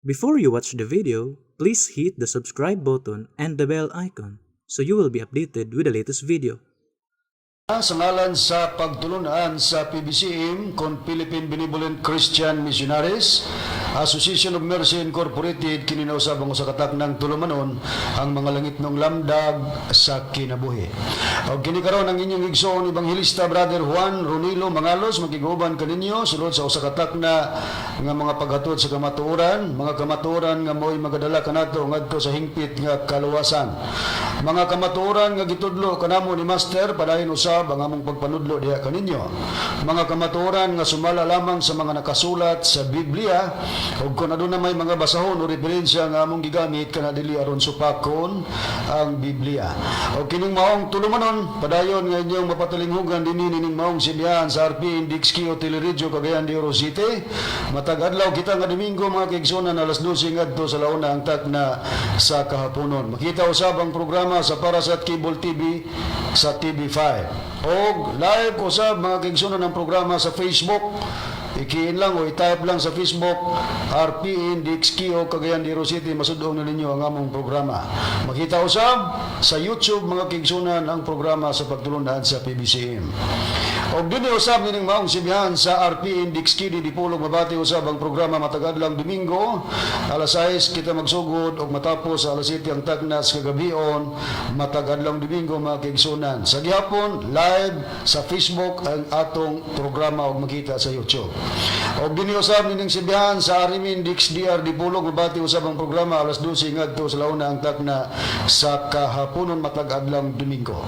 Before you watch the video, please hit the subscribe button and the bell icon so you will be updated with the latest video. Sa ngalan sa pagtulunan sa PBCM kon Philippine Benevolent Christian Missionaries Association of Mercy Incorporated, kini na usab ang usa ka taknang tulumanon ang mga langitnong lamdag sa kinabuhi. Og kini karon ang inyong igsoon, Ebanghelista Brother Juan Ronilo Mangalos, makiguban kaninyo sulod sa usa ka takna nga mga paghatod sa kamatuoran, mga kamatuoran nga mo'y magadala kanato ngadto sa hingpit nga kaluwasan. Mga kamatuoran nga gitudlo kanamo ni Master, padayon usab ang among pagpanudlo diha kaninyo. Mga kamatuoran nga sumala lamang sa mga nakasulat sa Biblia, ug kung aduna may mga basahon o referensya nga among gigamit, kana dili aron supakon ang Biblia. Og kining maong tulumanon, padayon nga inyong mapatalinghugan dinhi nining maong sibihan sa RP Indix Q Teleradyo, Cagayan de Oro City. Matag adlaw kita nga Domingo, mga kaigsuonan, alas 12 ngadto sa 1 ang takna sa kahaponon. Makita usab ang programa sa Parasat Cable TV sa TV5. Og live usab, mga kaigsuonan, ang programa sa Facebook. I-key in lang o i-type lang sa Facebook RPN DXQ Cagayan de Oro City, masudong na ninyo ang among programa. Makita usab sa YouTube, mga kaigsuonan, ang programa sa pagtulunan sa PBCM. Og dinhi usab nining maong sibihan sa RPN DXQ Dipolog, mabati usab ang programa matag adlawng Domingo, alas 6 kita magsugod og matapos sa alas 7 ang takna sa kagabion matag adlawng Domingo, mga kaigsuonan. Sa gihapon, live sa Facebook ang atong programa og makita sa YouTube. Og dinhi usab nining sibihan sa Arimin Dix DR Dipolog, mabati usab ang programa alas 12 ngadto sa 1 ang takna sa kahaponon matag adlawng Domingo.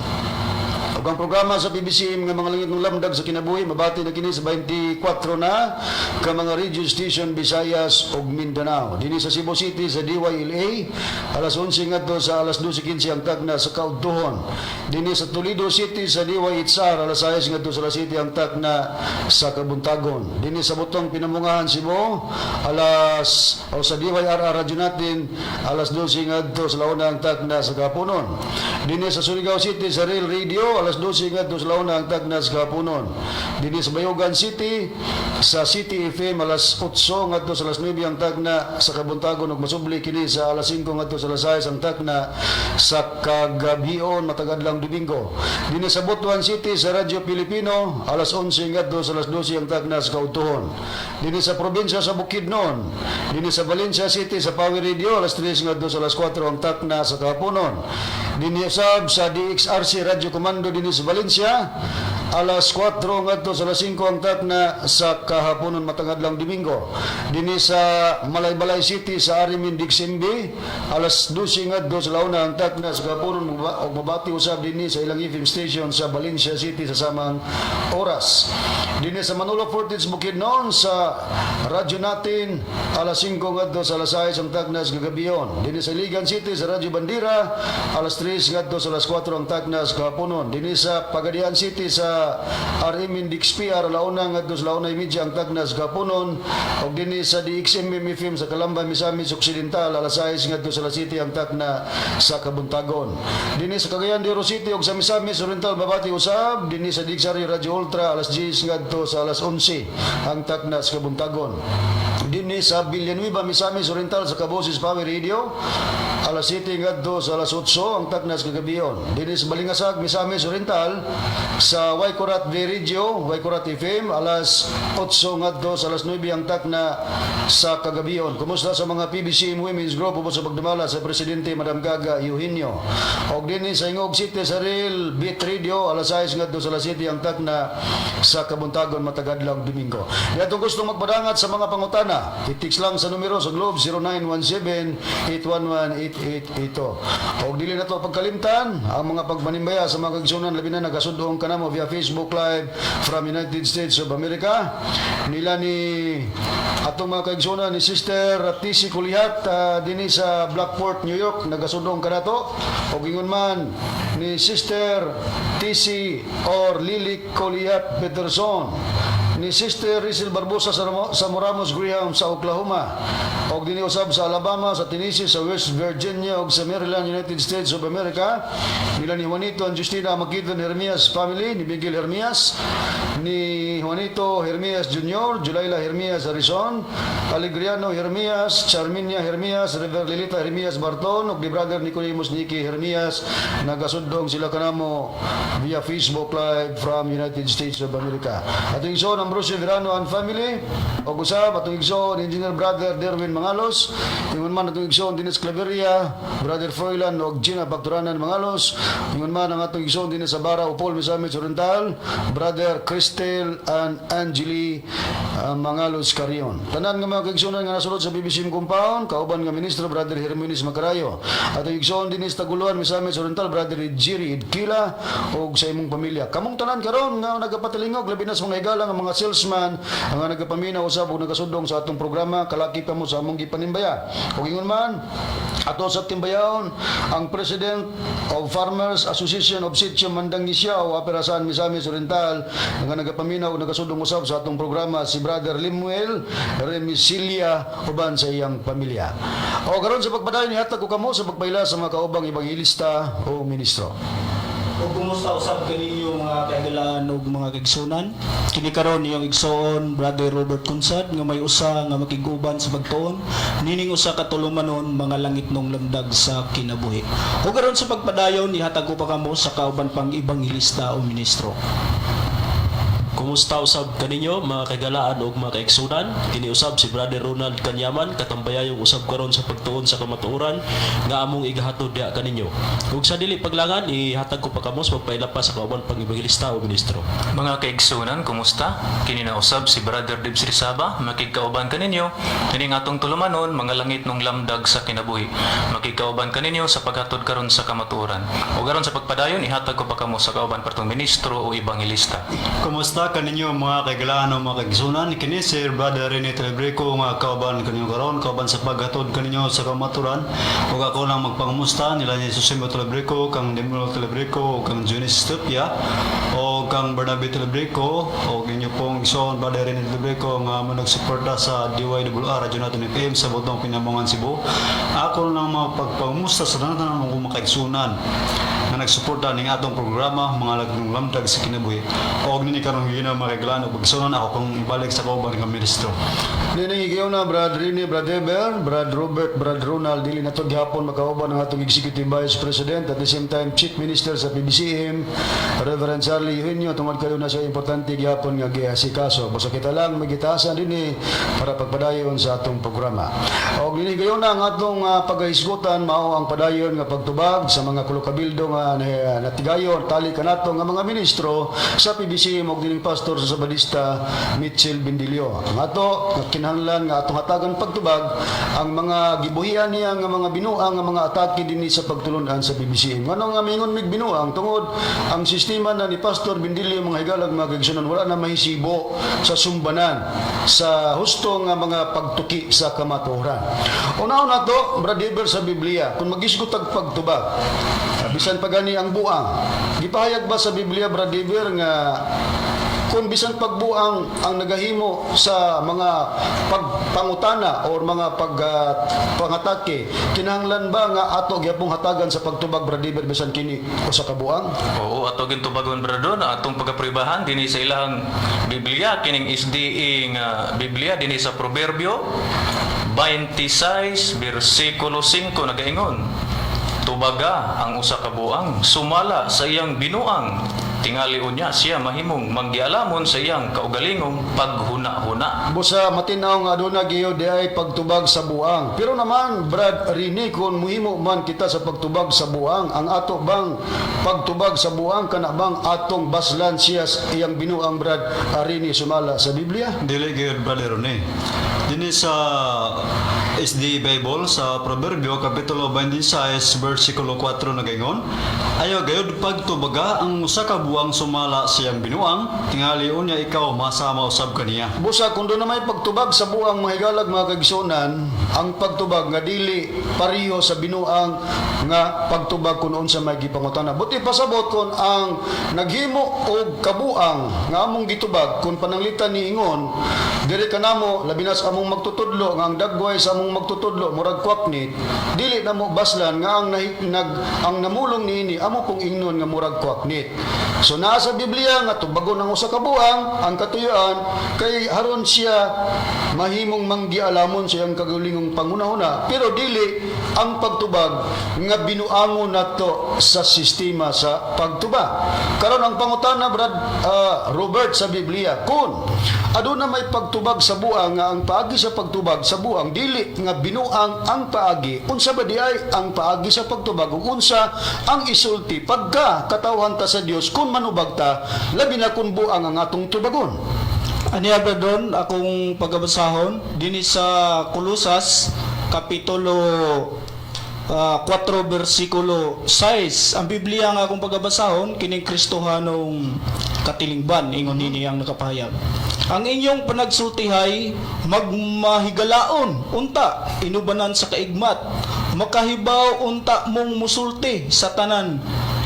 Ug ang programa sa PBCM nga mga langitnong lamdag sa kinabuhi, mabati na kini sa 24 na ka mga radio station, Visayas ug Mindanao. Dinhi sa Cebu City sa DYLA, alas 11 ngadto sa alas 12:15 ang tagna sa kaudtuhon. Dinhi sa Toledo City sa DYHR, alas 6 ngadto sa alas 7 ang tagna sa kabuntagon. Dinhi sa Butong Pinamungahan, Cebu, alas o sa DYRR radyo natin, alas 12 ngadto sa 1 ang tagna sa kahaponon. Dinhi sa Surigao City sa Real Radio, alas 12 ngadto sa 1 ang tagna sa kahaponon. Dinhi sa Bayugan City sa City FM, alas 8 ngadto sa alas 9 ang tagna sa kabuntagon ug masubli kini sa alas 5 ngadto sa alas 6 ang tagna sa kagabion matag adlawng Domingo. Dinhi sa Butuan City sa Radyo Pilipino, alas 11 ngadto sa alas 12 ang tagna sa kaudtuhon. Dinhi sa probinsya sa Bukidnon, dinhi sa Valencia City sa Power Radio, alas 3 ngadto sa alas 4 ang takna sa kahaponon. Dinhi sab sa DXRC Radio Comando dinhi sa Valencia, alas 4 ngadto sa alas 5 ang takna sa kahaponon matag adlawng Domingo. Dinhi sa Malaybalay City sa Arimin DXMB, alas 12 ngadto sa 1 ang takna sa kahaponon ug mabati usab dinhi sa ilang FM station sa Valencia City sa samang oras. Dinhi sa Manolo Fortich, Bukidnon, sa radyo natin, alas 5 ngadto sa alas 6 ang tagna sa kagabion. Dinhi sa Iligan City sa Radyo Bandera, alas 3 ngadto sa alas 4 ang tagna sa kahaponon. Dinhi sa Pagadian City sa RM DXPR, 1 ngadto sa 1:30 ang tagna sa kahaponon. Ug dinhi sa DXMM FM sa Calamba, Misamis Occidental, alas 6 ngadto sa alas 7 ang tagna sa kabuntagon. Dinhi sa Cagayan de Oro City ug sa Misamis Oriental, mabati usab dinhi sa DXR Radio Ultra, alas 10 ngadto sa alas 11 ang tagna sa kabuntagon. Dinhi sa Villanueva, Misamis Oriental sa Kaboses Power Radio, alas 7 ngadto sa alas 8 ang tagna sa kagabion. Dinhi sa Balingasag, Misamis Oriental sa Waikurat V Radio, Waikurat FM, alas 8 ngadto sa alas 9 ang takna sa kagabion. Kumusta sa mga PBC Women's Group ubos sa pagdumala sa Presidente Madam Gaga Eugenio. Og dinhi sa Gingoog City sa Real Beat Radio, alas 6 ngadto sa alas 7 ang takna sa kabuntagon matag adlawng Domingo. Atong gustong magpadangat sa mga pangutana, i-text lang sa numero sa Globe 0917-811-8882. Og dili na to pagkalimtan ang mga pagmanimbaya sa mga kaigsuonan, labi na nagasudong kanamo via Facebook Live from United States of America. Nila ni atong mga kaigsuonan ni Sister TC Kulihat dinhi sa Blackport, New York, nagasudong kanato. Og ingon man ni Sister TC or Lily Kulihat Peterson ni Ni Sister Rizel Barbosa sa Moramos Graham sa Oklahoma. Og dinhi usab sa Alabama, sa Tennessee, sa West Virginia ug sa Maryland, United States of America. Nila ni Juanito and Justina Makidon Hermias family, ni Miguel Hermias, ni Juanito Hermias Jr., Julayla Hermias Harrison, Alegriano Hermias, Charminia Hermias, Rever Lilita Hermias Barton, ug ni Brother Nicodemus Niki Hermias, nagasundong sila kanamo via Facebook Live from United States of America. Atong igsoon Ambrosio Verano and family, ug usab atong igsoon Engineer Brother Derwin Mangalos, ingon man atong igsoon Dennis Claveria, Brother Froilan ug Gina Pagturanan Mangalos, ingon man ang atong igsoon dinhi sa Bara Upol, Misamis Oriental, Brother Cristel and Angeli Mangalos Carion. Tanan nga mga kaigsunan nga nasulod sa PBCM compound, kauban nga ministro Brother Herminis Macarayo. Atong igsoon dinhi sa Taguluan, Misamis Oriental, Brother Jerry Idkila ug sa imong pamilya. Kamong tanan karon nga nagapatilingog, labi na sa mga higala nga mga salesman ang nga nagapaminaw usab ug nagasudong sa atong programa, kalaki pa mo sa among gipanimbaya. Ug ingon man ato sa timbayaon ang President of Farmers Association of Sitio Mandangisiao, Aperasan, Misamis Oriental, nga nagapaminaw ug nagasudong usab sa atong programa, si Brother Limuel Remisilia uban sa iyang pamilya. O karon sa pagpadayon, ihatag ko kamo sa pagpaila sa mga kaubang ebanghelista o ministro. Ug kumusta usab kaninyo, mga kahigalaan ug mga kaigsunan? Kini karon iyong igsoon Brother Robert Kunsad nga may usa nga makig-uban sa pagtuon nining usa ka tulumanon, Mga Langitnong Lamdag sa Kinabuhi. Ug karon sa pagpadayon, ihatag ko pa kamo sa kauban pang ebanghelista o ministro. Kumusta usab kaninyo, mga kagalaan ug mga kaigsunan? Kini usab si Brother Ronald Kanyaman, katambayayong usab karon sa pagtuon sa kamatuoran nga among igahatod diha kaninyo. Ug sa dili paglangan, ihatag ko pa kamo sa pagpaila pa sa kauban pang ebanghelista o ministro. Mga kaigsunan, kumusta? Kini na usab si Brother Dibs Rizaba, makigkauban kaninyo kining atong tulumanon, Mga Langitnong Lamdag sa Kinabuhi. Makigkauban kaninyo sa paghatod karon sa kamatuoran. O karon sa pagpadayon, ihatag ko pa kamo sa kauban partong ministro o ebanghelista. Kumusta kaninyo, mga kaigalaan o mga kaigsunan? Kini si Brother Rene Telebreco nga kauban kaninyo karon, kauban sa paghatod kaninyo sa kamaturan. Ug ako lang magpangamusta nila ni Susimo Telebreco, kang Demulo Telebreco, ug kang Junis Tupia, o kang Bernabe Telebreco, o inyo pong igsoon Brother Rene Telebreco nga mo nagsuporta sa DYWR Radyo Natin FM sa Botong Pinamongan, Cebu. Ako lang magpagpangamusta sa tanan-tanan mga kaigsunan nga nagsuporta ning atong programa, Mga Langitnong Lamdag sa Kinabuhi. Og nini karong higina, mga kaiglaan ug pagsunan, ako kung ibalik sa kauban nga ministro. Nining higayon na, Brad Rini, Brad Eber, Brad Robert, Brad Ronald, dili na to gihapon makauban ang atong Executive Vice President, at the same time Chief Minister sa PBCM, Reverend Charlie Eugenio, tungod kayo na siya importante gihapon nga giasikaso. Basta kita lang magitasan dinhi para pagpadayon sa atong programa. Og nining higayon na ang atong pagahisgutan mao ang padayon nga pagtubag sa mga kulukabildo nga natigayon tali kanato nga mga ministro sa PBCM og dining pastor sa Sabadista Mitchell Bindilio. Ang ato nga kinahanglan nga atong hatagan pagtubag ang mga gibuhian niya nga mga binuang nga mga atake dinhi sa pagtulunan sa PBCM. Ngano nga mingon mig binuang? Tungod ang sistema na ni Pastor Bindilio, mga higalag, mga kaigsunan, wala na mahisibo sa sumbanan sa husto nga mga pagtuki sa kamatuoran. Unahon nato, Brad Eber, sa Biblia, kung magisgot tag pagtubag bisan pa gani ang buang, gipahayag ba sa Biblia, Brad Eber, nga kung bisan pagbuang ang nagahimo sa mga pagpangutana or mga pangatake, kinahanglan ba nga ato gyapong hatagan sa pagtubag, Brad Eber, bisan kini usa ka buang? Oo, ato gintubagon, brado, na atong pagkapribahan dinhi sa ilahang Biblia, kining SDA nga Biblia, dinhi sa Proverbio 26 bersikulo 5 nagaingon: "Tubaga ang usa ka buang sumala sa iyang binuang, tingali unya siya mahimong manggialamon sa iyang kaugalingong paghuna-huna." Busa matinaw nga aduna gyud di ay pagtubag sa buang. Pero naman, Brad Rini, kung muhimo man kita sa pagtubag sa buang, ang ato bang pagtubag sa buang kana bang atong baslan siya sa iyang binuang, Brad Rini, sumala sa Biblia? Dili gyud, Brother Rene. Dinhi sa SDA Bible sa Proverbio Kapitulo 26 versikulo 4 nagaingon, "Ayaw gayud pagtubaga ang usa ka buang sumala siyang binuang, tingali unya ikaw masama usab kaniya." Busa kung doon na may pagtubag sa buang, mga higalag, mga kaigsunan, ang pagtubag nga dili pareho sa binuang nga pagtubag kung unsa may gipangutana. Buti pasabot kon ang naghimo og kabuang nga among gitubag, kung pananglitan ni ingon diri kanamo, labi na sa among magtutudlo, nga ang dagway sa among magtutudlo murag kwaknit, dili namo baslan nga ang nahi, nag ang namulong niini amo pong ingnon nga murag kwaknit. So naa sa Biblia nga tubagon ang usa ka buang, ang katuyuan kay haron siya mahimong manggialamon sa iyang kagulingong pangunahuna, pero dili ang pagtubag nga binuangon nato sa sistema sa pagtubag. Karon ang pangutana, Brad Robert, sa Biblia, kun aduna may pagtubag sa buang nga ang paagi sa pagtubag sa buang dili nga binuang ang paagi, unsa ba di ay ang paagi sa pagtubag ug unsa ang isulti pagka katawhan ta sa Dios kun manubag ta, labi na kun buang ang atong tubagon? Aniya, Brad, akong pagabasahon dinhi sa Kolosas kapitulo 4 bersikulo 6. Ang Biblia nga akong pagabasahon kining Kristohanong katilingban, ingon nini ang nakapahayag. "Ang inyong panagsultihay magmahigalaon unta inubanan sa kaigmat. Makahibaw unta mong musulti sa tanan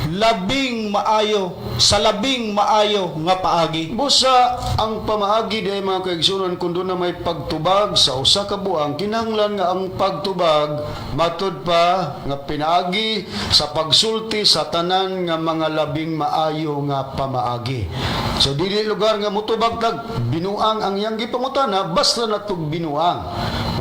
labing maayo sa labing maayo nga paagi." Busa ang pamaagi di mga kaigsunan, kung doon na may pagtubag sa usa ka buang, kinahanglan nga ang pagtubag matud pa nga pinaagi sa pagsulti sa tanan nga mga labing maayo nga pamaagi. So dili lugar nga mutubag tag binuang ang iyang gipangutana, basta natog binuang.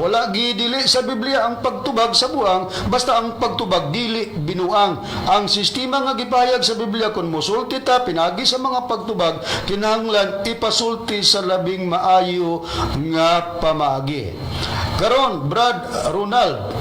Wala gi dili sa Biblia ang pagtubag sa buang, basta ang pagtubag dili binuang. Ang sistema nga gipahayag sa Biblia, kung musulti ta pinagi sa mga pagtubag, kinahanglan ipasulti sa labing maayo nga pamaagi. Karon, Brad Ronald,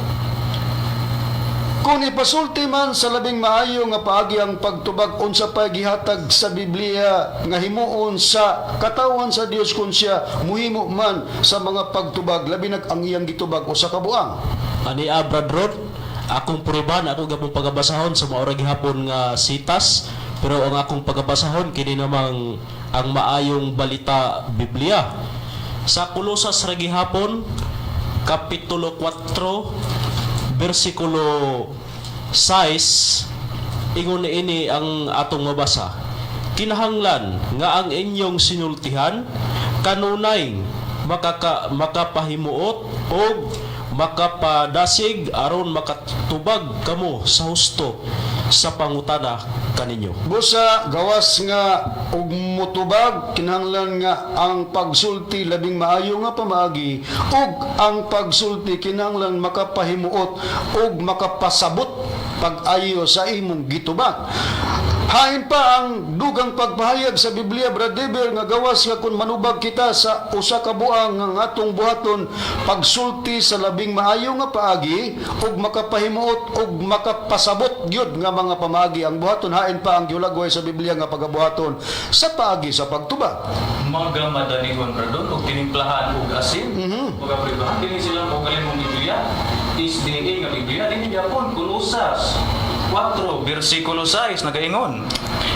kung ipasulti man sa labing maayo nga paagi ang pagtubag, unsa pa gihatag sa Biblia nga himuon sa katawan sa Dios kung siya muhimo man sa mga pagtubag, labi nag ang iyang gitubag usa ka buang? Ani a Brad Rod, akong prueban ako gapong pagabasahon sa maura gihapon nga sitas, pero ang akong pagabasahon kini namang ang Maayong Balita Biblia. Sa Kolosas ra gihapon kapitulo 4 bersikulo 6, ingon ini ang atong mabasa. "Kinahanglan nga ang inyong sinultihan kanunay makapahimuot og makapadasig aron makatubag kamo sa husto sa pangutana kaninyo." Busa gawas nga og mutubag, kinahanglan nga ang pagsulti labing maayo nga pamaagi ug ang pagsulti kinahanglan makapahimuot ug makapasabot pag-ayo sa imong gitubag. Hain pa ang dugang pagpahayag sa Biblia, Brad Deber, nga gawas nga kung manubag kita sa usa ka buang nga atong buhaton pagsulti sa labing maayo nga paagi ug makapahimuot ug makapasabot gyud nga mga pamaagi ang buhaton, hain pa ang giulagway sa Biblia nga pagabuhaton sa paagi sa pagtubag? Mga madanihon, Brad, og tinimplahan og asin. Ug apribahan dinhi sila kaugalingon Biblia. SDA nga Biblia dinhi gyapon Kolosas 4 bersikulo 6 nagaingon,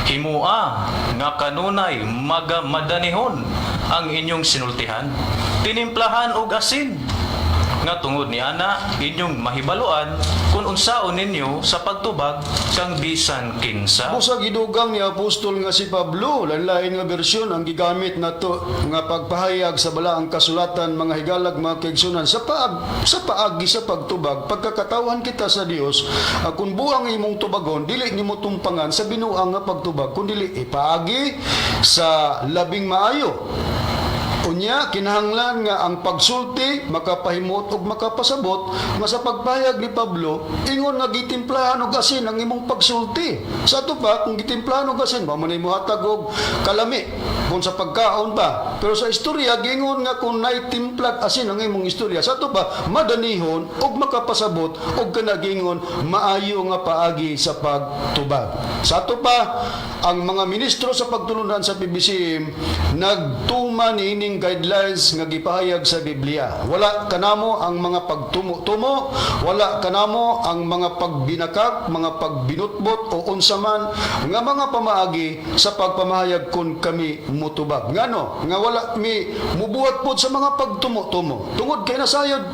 "Himua nga kanunay maga madanihon ang inyong sinultihan, tinimplahan og asin, nga tungod ni ana inyong mahibaluan kung unsaon ninyo sa pagtubag kang bisan kinsa." Busa gidugang ni apostol nga si Pablo, lain-lain nga bersyon ang gigamit nato nga pagpahayag sa balaang kasulatan, mga higalag, mga kaigsunan, sa paagi sa pagtubag pagkakatawan kita sa Dios. Kung buang imong tubagon, dili nimo tumpangan sa binuang nga pagtubag kun dili ipaagi sa labing maayo. Unya, kinahanglan nga ang pagsulti makapahimuot ug makapasabot nga sa pagpahayag ni Pablo, ingon nga gitimplahan og asin ang imong pagsulti. Sa ato pa, kung gitimplahan og asin, mao man mo hatag og kalami kung sa pagkaon pa. Pero sa istorya, giingon nga kung naitimplag asin ang imong istorya, sa ato pa, madanihon ug makapasabot ug kanagingon maayo nga paagi sa pagtubag. Sa ato pa, ang mga ministro sa pagtulunan sa PBCM nagtuma niining guidelines nga gipahayag sa Biblia. Wala kanamo ang mga pagtumo-tumo, wala kanamo ang mga pagbinakak, mga pagbinutbot o unsa man nga mga pamaagi sa pagpamahayag kung kami mutubag. Ngano? Nga wala mi mubuhat pod sa mga pagtumo-tumo. Tungod kay nasayod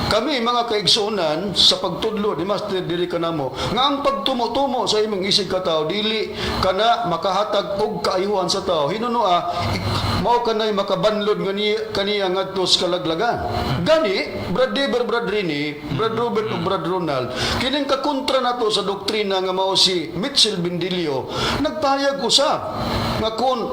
kami mga kaigsuonan sa pagtudlo ni Master diri kanamo nga ang pagtumo-tumo sa imong isig katawo dili kana makahatag og kaayuhan sa tao, hinunoa mao kanay makabanlod nga niya, kaniya ngadto sa kalaglagan. Gani, Brad Deber, Brad Rini, Brad Robert ug Brad Ronald, kining kakontra nato sa doktrina nga mao si Mitchell Bendilio, nagpahayag usab nga kun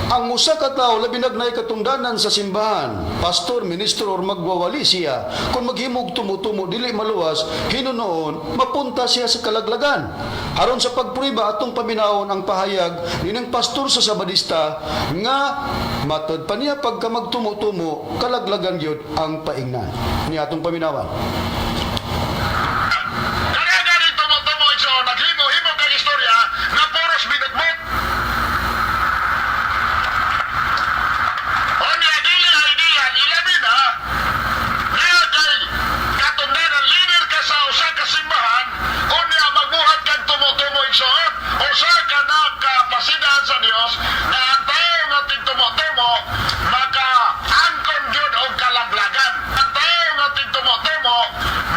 ang usa ka tawo, labi nagnay katungdanan sa simbahan, pastor, ministro or magwawali siya, kung maghimog tumutumo dili maluwas, hinunoon mapunta siya sa kalaglagan. Aron sa pagprueba, atong paminawon ang pahayag nining pastor sa Sabadista nga matod pa niya pagka magtumo-tumo kalaglagan gyud ang paingnan ni atong paminawan. Kaya gani tumo-tumo, igsoon, naghimo-himo kag istorya nga puros binutbut. Unya dili ideal, ilabi na nga kay katundanan leader ka sa usa ka simbahan, unya magbuhat kag tumo-tumo, igsoon. Usa ka na kapasidan sa Dios na ang tao nga tigtumo-tumo maka-angkon gyud og kalaglagan. Ang tao nga tigtumo-tumo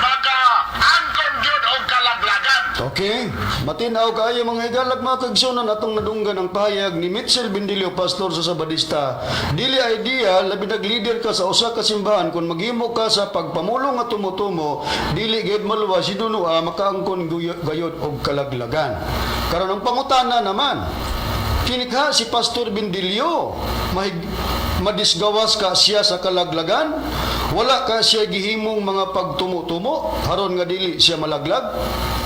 maka-angkon gyud og kalaglagan. Okay, matinaw kaayo mga higalag, mga kaigsunan, atong nadunggan ang pahayag ni Mitchell Bendilio, pastor sa Sabadista. Dili idea, labi nag-leader ka sa usa ka simbahan, kung maghimo ka sa pagpamulong nga tumutumo, dili gyud maluwas, hinunoa makaangkon gayod og kalaglagan. Karon ang pangutana naman, kinikha si Pastor Bendilio, mahig madisgawas ka siya sa kalaglagan? Wala ka siya gihimong mga pagtumo-tumo aron nga dili siya malaglag?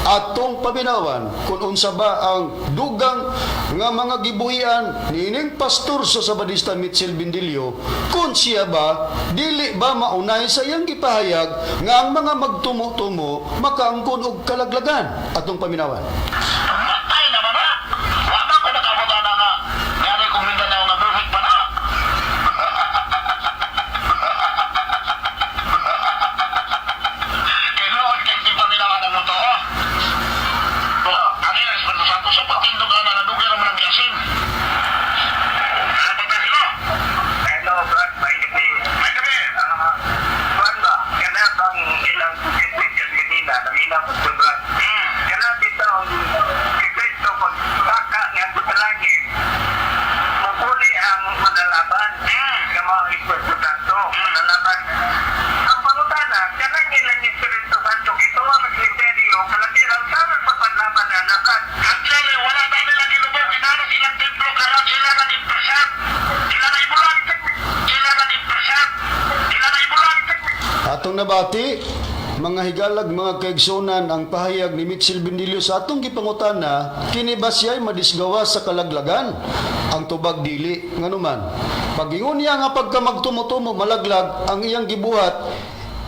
Atong paminawan kung unsa ba ang dugang nga mga gibuhian niining pastor sa Sabadista Mitchell Bendilio, kung siya ba dili ba maunay sa iyang gipahayag nga ang mga magtumo-tumo makaangkon og kalaglagan. Atong paminawan. Matay naman na. Wa man ko nakabuta na nga. Ngari kong Mindanao nga perfect pa na. Kay Lord, kay di pa nila ang totoo. Oh, ang ilang Espiritu Santo sa patindog na nadugay naman ang giasin. Ano ba hello? Hello, Brad. May gabi. May gabi. Ah, Brad ba? Kana bang ilang question kanina? Namina ko sa Brad. Kana bitaw si Kristo pagsaka nga sa langit, mupuli ang manalaban. Nga mga Espiritu Santo, manalaban. Ang pangutana, kanang ilang Espiritu Santo kituwa mas misteryo, kalabiran sa pagpanlaban na nakat. Actually, wala na nila gilubog. Inaras ilang templo karon sila nang impresat. Sila na ibulan. Sila nang impresat. Sila na ibulan. Atong nabati, mga higalag, mga kaigsunan, ang pahayag ni Mitchell Bendilio sa atong gipangutana, kini ba siya'y madisgawa sa kalaglagan? Ang tubag dili, nganuman. Pagingon niya nga pagka magtumutumo malaglag ang iyang gibuhat,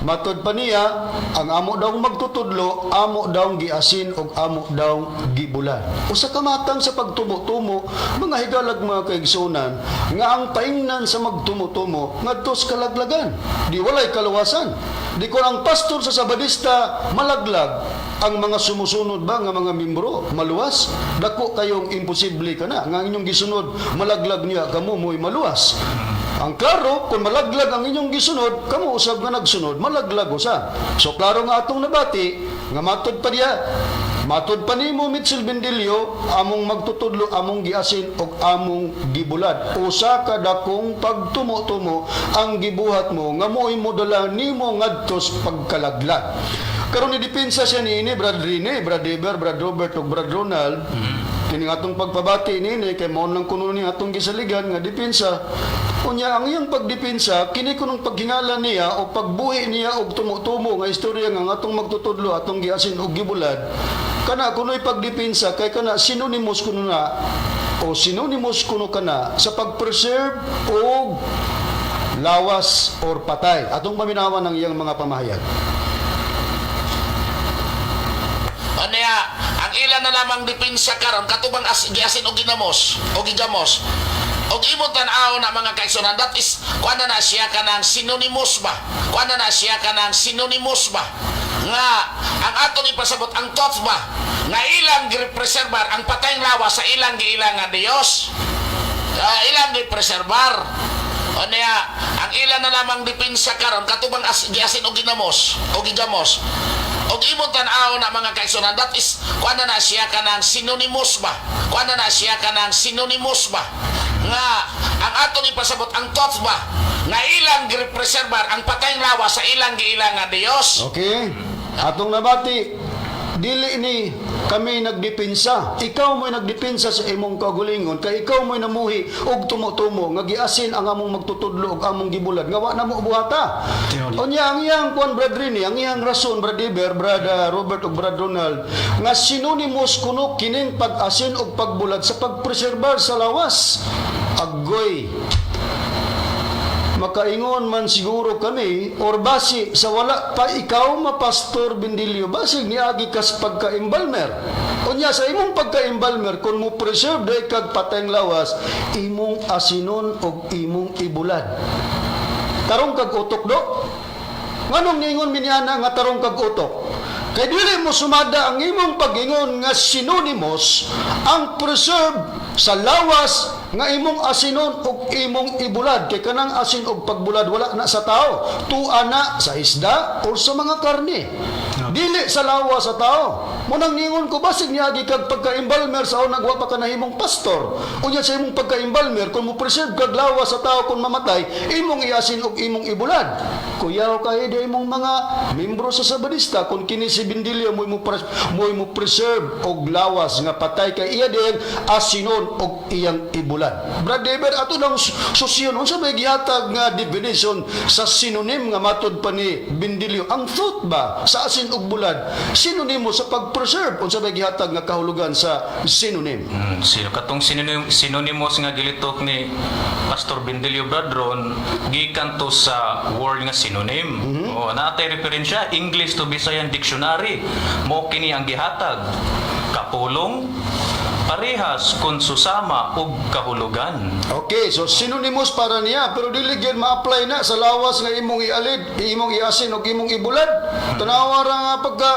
matod pa niya, ang amo daw magtutudlo, amo daw giasin og amo daw gibulan. Usa ka matang sa pagtumo-tumo, mga higalag, mga kaigsunan, nga ang paingnan sa magtumo-tumo ngadto sa kalaglagan. Di walay kaluwasan. Di kon ang pastor sa Sabadista malaglag, ang mga sumusunod ba nga mga membro maluwas? Dako kayong imposible kana nga ang inyong gisunod malaglag niya kamo mo'y maluwas. Ang klaro, kung malaglag ang inyong gisunod, kamo usab nga nagsunod, malaglag usab. So klaro nga atong nabati, nga matod pa diya, matod pa nimo Mitchell Bendilio, among magtutudlo, among giasin og among gibulad. Usa ka dakong pagtumo-tumo ang gibuhat mo nga mo'y modala nimo ngadto sa pagkalaglag. Karon ni depensa siya niini, Brad Rene, Brad Eber, Brad Robert ug Brad Ronald. Kini nga atong pagpabati niini kay mao nang kuno ni atong gisaligan nga depensa. Unya ang iyang pagdepensa kini kunong paghingala niya o pagbuhi niya og tumo-tumo nga istorya nga ang atong magtutudlo atong giasin og gibulad. Kana kuno'y pagdepensa kay kana synonymous kuno na o synonymous kuno kana sa pag-preserve og lawas or patay. Atong paminawan ang iyang mga pamahayag. Ano ya, ang ilan na lamang depensa karon katubang as, giasin og ginamos o gigamos. Og imong tan-aw na, mga kaigsunan, that is kuan na siya kanang synonymous ba? Kuan na siya kanang synonymous ba? Nga ang atong ipasabot ang thoughts ba? Nga ilang gipreserbar ang patayng lawas sa ilang giilang nga Dios. Ilang gipreserbar. O niya, ang ilan na lamang depensa karon katubang giasin og ginamos o gigamos. Og imong tan-aw na, mga kaigsunan, that is kuan na siya kanang synonymous ba? Kuan na siya kanang synonymous ba? Nga ang atong ipasabot ang thoughts ba? Nga ilang gipreserbar ang patayng lawas sa ilang giilang nga Dios. Okay? Atong nabati, dili ni kami nagdepensa. Ikaw mo'y nagdepensa sa imong kaugalingon kay ikaw mo'y namuhi og tumo-tumo nga giasin ang among magtutudlo og among gibulad nga wa na mo buhata. Tinuod. Unya ang iyang kuan, Brad Rini, ang iyang rason, Brad Iber, Brad Robert ug Brad Ronald, nga synonymous kuno kining pag-asin og pagbulad sa pagpreserbar sa lawas. Agoy, makaingon man siguro kami or basi sa wala pa ikaw mapastor, Bindilyo, basig niagi kas pagka-embalmer. Unya sa imong pagka-embalmer, kung mo preserve day kag patayng lawas, imong asinon og imong ibulad. Tarong kag utok do. Nganong niingon mi niana nga tarong kag utok? Kay dili mo sumada ang imong pag-ingon nga synonymous ang preserve sa lawas nga imong asinon ug imong ibulad, kay kanang asin ug pagbulad wala na sa tao, tua na sa isda or sa mga karne, dili sa lawas sa tao. Munang ningon ko, basig niagi kag pagka-embalmer sa unang wa pa ka nahimong pastor. Unya sa imong pagka-embalmer, kung mo preserve kag lawas sa tao kung mamatay, imong iasin ug imong ibulad. Kuyaw kay di imong mga membro sa Sabadista kung kini si Bindilyo mo preserve og lawas nga patay kay iya din asinon og iyang ibulad. Brad Deber, ato lang susyon, unsa may gihatag nga definition sa synonym nga matod pa ni Bindilyo? Ang thought ba sa asin ug bulad sinonimo sa pag-preserve? Unsa may gihatag nga kahulugan sa synonym? Sino katong synonymous nga gilitok ni Pastor Bindilyo, Bradron, gikan to sa word nga synonym. Oh, naatay referensya, English to Visayan Dictionary. Mo kini ang gihatag. Kapulong, parehas kun susama og kahulugan. Okay, so synonymous para niya, pero dili gyud ma-apply na sa lawas nga imong ialid, imong iasin ug imong ibulad. Tanawa ra nga pagka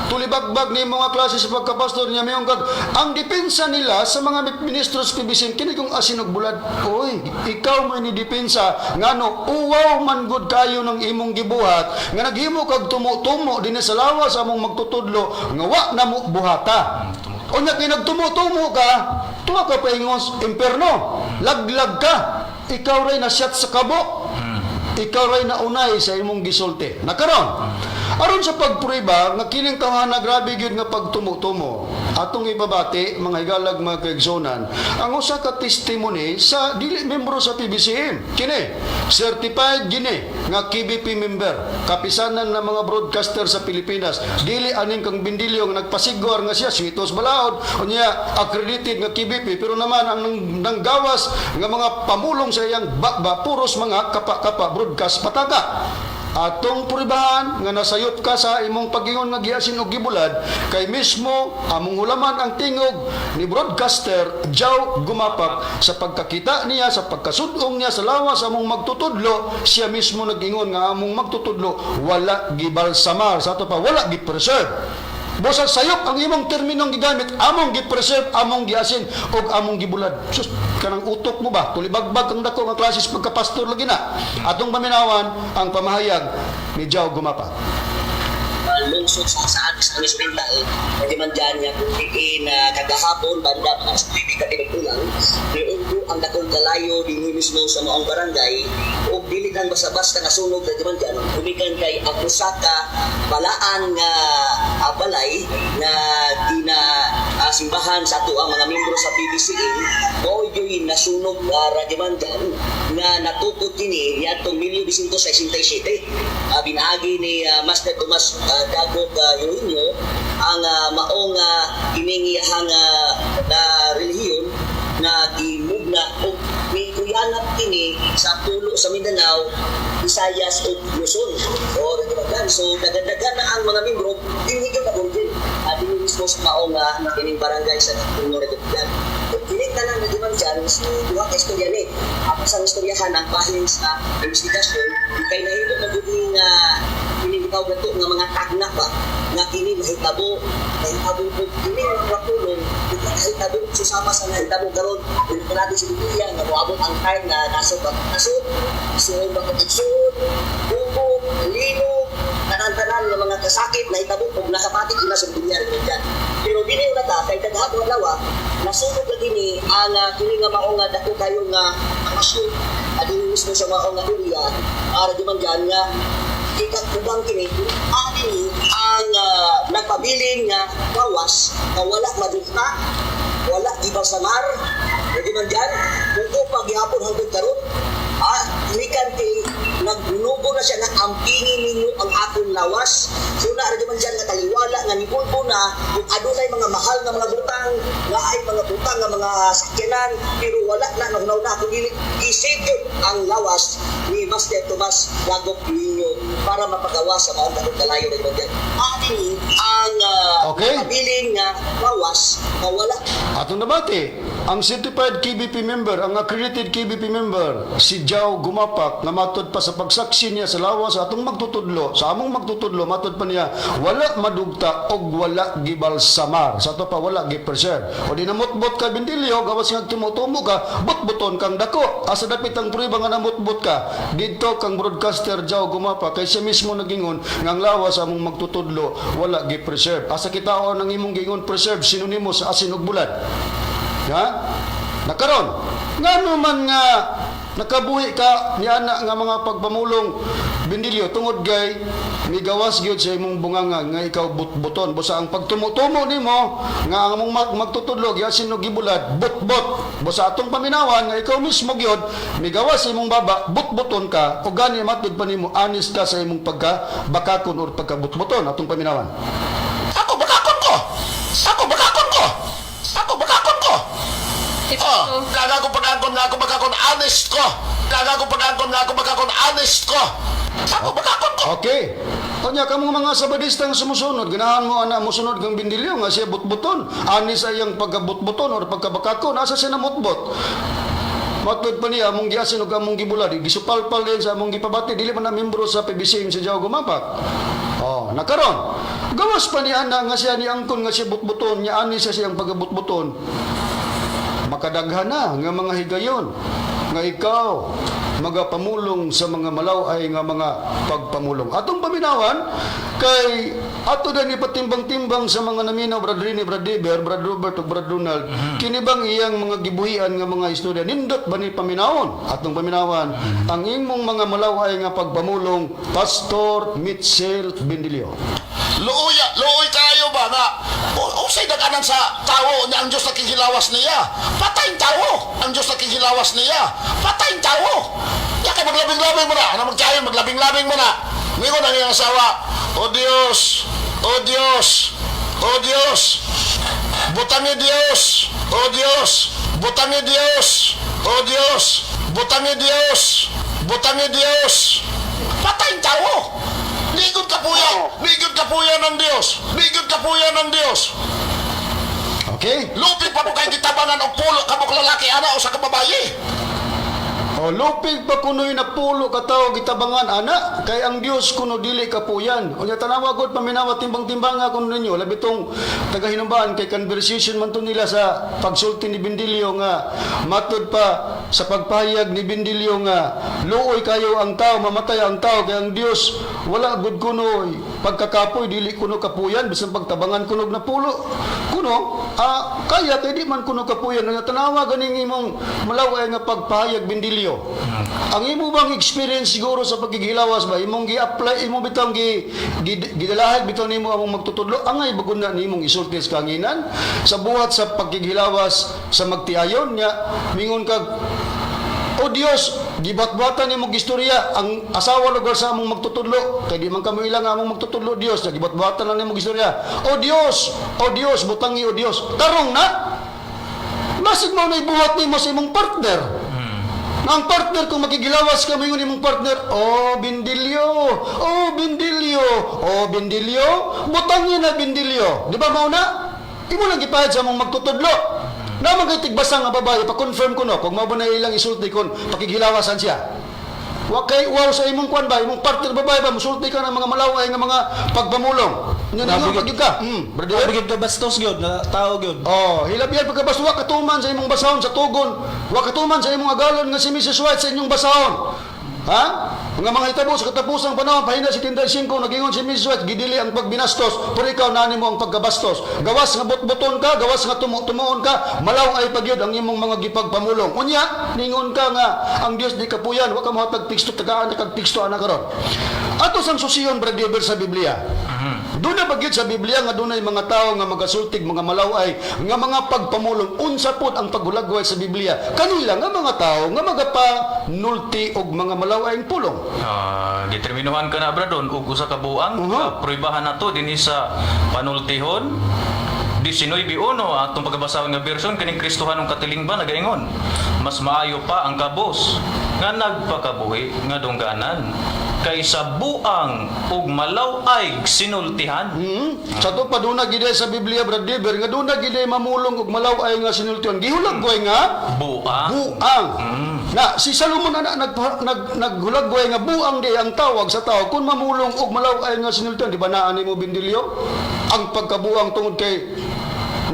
tulibagbag ni mga klase sa pagkapastor niya mayong kag ang depensa nila sa mga ministro sa PBCM kini kung asin ug bulad. Oy, ikaw man ni depensa ngano uwaw man gud kayo ng imong gibuhat nga naghimo kag tumo-tumo dinhi sa lawas among magtutudlo nga wa na mo buhata. Unya kay nagtumo-tumo ka, tuwa ka paingos imperno, laglag ka, ikaw ray nasyat sa kabo, ikaw ray naunay sa imong gisulti. Nakaron, aron sa pagprueba nga kining tawhana grabe gyud nga pagtumo-tumo, atong ibabati, mga higalag, mga kaigsunan, ang usa ka testimony sa dili membro sa PBCM. Kini, certified gini nga KBP member, kapisanan ng mga broadcaster sa Pilipinas. Dili aning kang Bindilyo nga nagpasigwar nga siya switos balaod, unya accredited nga KBP, pero naman ang nang gawas nga mga pamulong sa iyang bakba puros mga kapa-kapa broadcast pataka. Atong puribahan nga nasayop ka sa imong pagingon nga giasin og gibulad kay mismo among hulaman ang tingog ni broadcaster Jow Gumapak sa pagkakita niya, sa pagkasudong niya sa lawas among magtutudlo. Siya mismo nag-ingon nga among magtutudlo wala gibalsamar, sa ato pa wala gi-preserve. Busa sayop ang imong terminong gigamit, among gi-preserve, among giasin ug among gibulad. Sus, kanang utok mo ba? Tulibagbag kang dako nga klase sa pagkapastor lagi na. Atong paminawan ang pamahayag ni Jow Gumapak. Lungsod sa saan sa Hospital na dyan nga kung diin na kagahapon banda mga sa 9 ka tinutulang niugbo ang dakong kalayo dinhi mismo sa maong barangay ug dili lang basta-basta nga sunog na dyan gumikan kay ang usa ka balaan nga balay nga gina simbahan sa ato ang mga membro sa PBCM mao gyud nasunog radyomandan nga natukod kini niadtong 1967, binaagi ni Master Tomas Dagot Eugenio ang maong kiningiyahang na relihiyon na gimugna og mikuyanap kini sa pulo sa Mindanao, Visayas ug Luzon o Radyomandan. So dagan-dagan na ang mga membro dinhi ka pagurgin dinhi mismo sa maong kining barangay sa Puno, Radyomandan. Ug kini tanan na man dyan, si duha ka istorya ni. Apan sa istoryahan ang bahin sa investigasyon, kay nahimo na gud ni nga kini gitawag nato nga mga tagna ba nga kini mahitabo mahitabo og kini nga mga pulong nahitabo susama sa nahitabo karon dito natin sa Biblia nga moabot ang time na nasod ba nasod suod ba suod buko lino, tanan-tanan nga mga kasakit nahitabo og nakapatik ina sa Biblia rin dyan. Pero dili na ta kay daghang adlaw nasunog na kini ang kini nga mao nga dako kayo nga parasyon adin mismo sa mao nga area para di man dyan nga ikakubang kini ani ang nagpabilin nga gawas nga wala madugta, wala gibalsamar, di man dyan kung pa gihapon hangtod karon, likan kay nagnubo na siya nga ampingin ninyo ang akong lawas. Suna ra man dyan nga taliwala nga nipulpo na kung adunay mga mahal nga mga butang nga ay mga butang nga mga sakyanan, pero wala na nahunaw na kung dili isave ang lawas ni Master Tomas Lagok ninyo para mapagawa sa maong dakong kalayo ra man dyan ani ang pabilin nga lawas nga wala. Atong nabati, ang certified KBP member, ang accredited KBP member, si Jao Gumapak, nga matod pa sa pagsaksi niya sa lawas sa atong magtutudlo, sa among magtutudlo, matod pa niya, wala madugta og wala gibalsamar. Sa ato pa, wala gipreserve. O di namutbot ka, Bindilyo, gawas nga tumutumo ka, butbuton kang dako. Asa dapit ang prueba nga namutbot ka? Didto kang broadcaster Jao Gumapak, kay siya mismo nagingon, nga ang lawas sa among magtutudlo, wala gipreserve. Asa kitaon ang imong gingon preserve, sinonimo sa asin ug bulad. Ha? Nakaron, ngano man nga nakabuhi ka ni ana nga mga pagpamulong, Bindilyo, tungod kay migawas gyud sa imong bunganga nga ikaw butbuton, busa ang pagtumutumo nimo nga ang among magtutudlo giasin og gibulad butbot, busa atong paminawan nga ikaw mismo gyud migawas sa imong baba, butbuton ka, o gani matud pa nimo anis ka sa imong pagka bakakon or pagkabutbuton. Atong paminawan. Ako bakakon ko. Ako bakakon ko. Ako bakakon ko. Oh, gaga ko pagkakon nga ako bakakon honest ko. Gaga ko pagkakon nga ako bakakon honest ko. Ako bakakon ko. Okay. Unya kamong mga sabadistang sumusunod, ganahan mo ana mosunod kang Bindilyo nga siya butbuton. Anis ay ang pagkabutbuton or pagkabakakon, asa siya namutbot? Matod pa niya among giasin ug among gibulad, gisupalpal din sa among gipabati, dili man na membro sa PBCM si Jao Gumapak. Oh, nakaron. Gawas pa niya ana nga siya ni angkon nga siya butbuton, nya ani siya siyang pagkabutbuton. Makadaghan na nga mga higayon nga ikaw magapamulong sa mga malaway nga mga pagpamulong. Atong paminawan kay ato din ipatimbang-timbang sa mga naminaw, Brad Rini, Brad Deber, Brad Robert ug Brad Ronald, kini bang iyang mga gibuhian nga mga istorya nindot ba ni paminawon? Atong paminawan ang imong mga malaway nga pagpamulong, Pastor Mitchell Bindilio. Luoy, luoy kayo ba nga usay daganan sa tawo niya ang Diyos nakikilawas niya. Patay tawo ang Diyos nakikilawas niya. Patay tawo. Ya kay maglabing-labing mo na. Ano magkayo maglabing-labing mo na. Mingon ang iyang asawa, "O Dios, O Dios, O Dios. Butangi Dios, O Dios, butangi Dios, O Dios, butangi Dios, butangi Dios." Patay tawo. Ligod kapuya, ligod kapuya ng Dios, ligod kapuya ng Dios. Okay? Lupi pa mo kay gitabangan og pulo ka mo lalaki ana o sa kababaye. O lupig pa kunoy na pulo ka tawo gitabangan ana kay ang Dios kuno dili kapuyan. Unya tanawa gud paminawa, timbang-timbanga kuno ninyo labi tong taga Hinumbaan kay conversation man to nila sa pagsulti ni Bindilyo nga matud pa sa pagpahayag ni Bindilyo nga luoy kayo ang tao, mamatay ang tao kay ang Dios wala gud kuno pagkakapoy, dili kuno kapuyan bisan pagtabangan kuno na pulo kuno kaya kay di man kuno kapuyan. Unya tanawa ganing imong malaway nga pagpahayag, Bindilyo. Ang imo bang experience siguro sa pagkikilawas ba imong gi-apply imo bitong gi, gi gidalahig bitaw nimo among magtutudlo, angay bagud na nimong isulti sa kanginan sa buhat sa pagkikilawas sa magtiayon nya mingon kag, "O Dios," gibatbatan nimo istorya ang asawa lugar sa among magtutudlo kay di man kamo ilang among magtutudlo Dios, gibatbatan lang nimo istorya, "O Dios, O Dios, butangi o Dios." Tarong na basig mo na ibuhat nimo sa imong partner. Nga ang partner, kung makigilawas ka, moingon imong partner, "Oh, Bindilyo, oh, Bindilyo, oh, Bindilyo, butangin na Bindilyo." Di ba mao na? Imo lang gipahayag sa among magtutudlo. Naman kay tigbasa nga babae, pa-confirm ko no, kung mao ba na ilang isulti kon pakighilawasan siya. Wa kay wow sa imong kwan ba, imong partner babae ba, musulti ka ng mga malaway nga mga pagpamulong. Nya Grabe ningon pag ka. Brother. Grabe gyud ka bastos gyud na tao gyud. Oh, hilabihan pagkabas wa katuman sa imong basahon sa tugon, wa katuman sa imong agalon nga si Mrs. White sa inyong basahon. Ha? Nga mga hitabo sa katapusang panahon, pahina 75, nagingon si Mrs. White, gidili ang pagbinastos, pero ikaw nani mo ang pagkabastos. Gawas nga butbuton ka, gawas nga tumuon ka, malaw ay pagyud ang imong mga gipagpamulong. Unya, ningon ka nga ang Dios di kapuyan, wa ka mohatag teksto, tagaan na kag teksto ana karon. Ato sang susiyon, Brad Eber, sa Biblia. Doon na bagyod sa Biblia nga dunay mga tao nga magasultig, mga malaway, nga mga pagpamulong, unsa pod ang paghulagway sa Biblia. Kanila nga mga tao nga magapanulti og mga malaway pulong. Determinuhan ka na bradon og usa ka buang. Pruibahan nato dinhi sa panultihon 19:1 atong pagabasahon nga version kining Kristohanong katilingban nagaingon mas maayo pa ang kabos nga nagpakabuhi nga dungganan kaysa buang ug malaw-ay sinultihan. Sa to pa duna gid sa Biblia, Brad Dever, nga duna gid mamulong og malaway nga sinultihan. Gihulagway nga Buang. Buang. Na si Salomon ana naghulagway nga buang di ang tawag sa tao kung mamulong og malaway nga sinultihan, di ba naa nimo Bindilyo? Ang pagkabuang tungod kay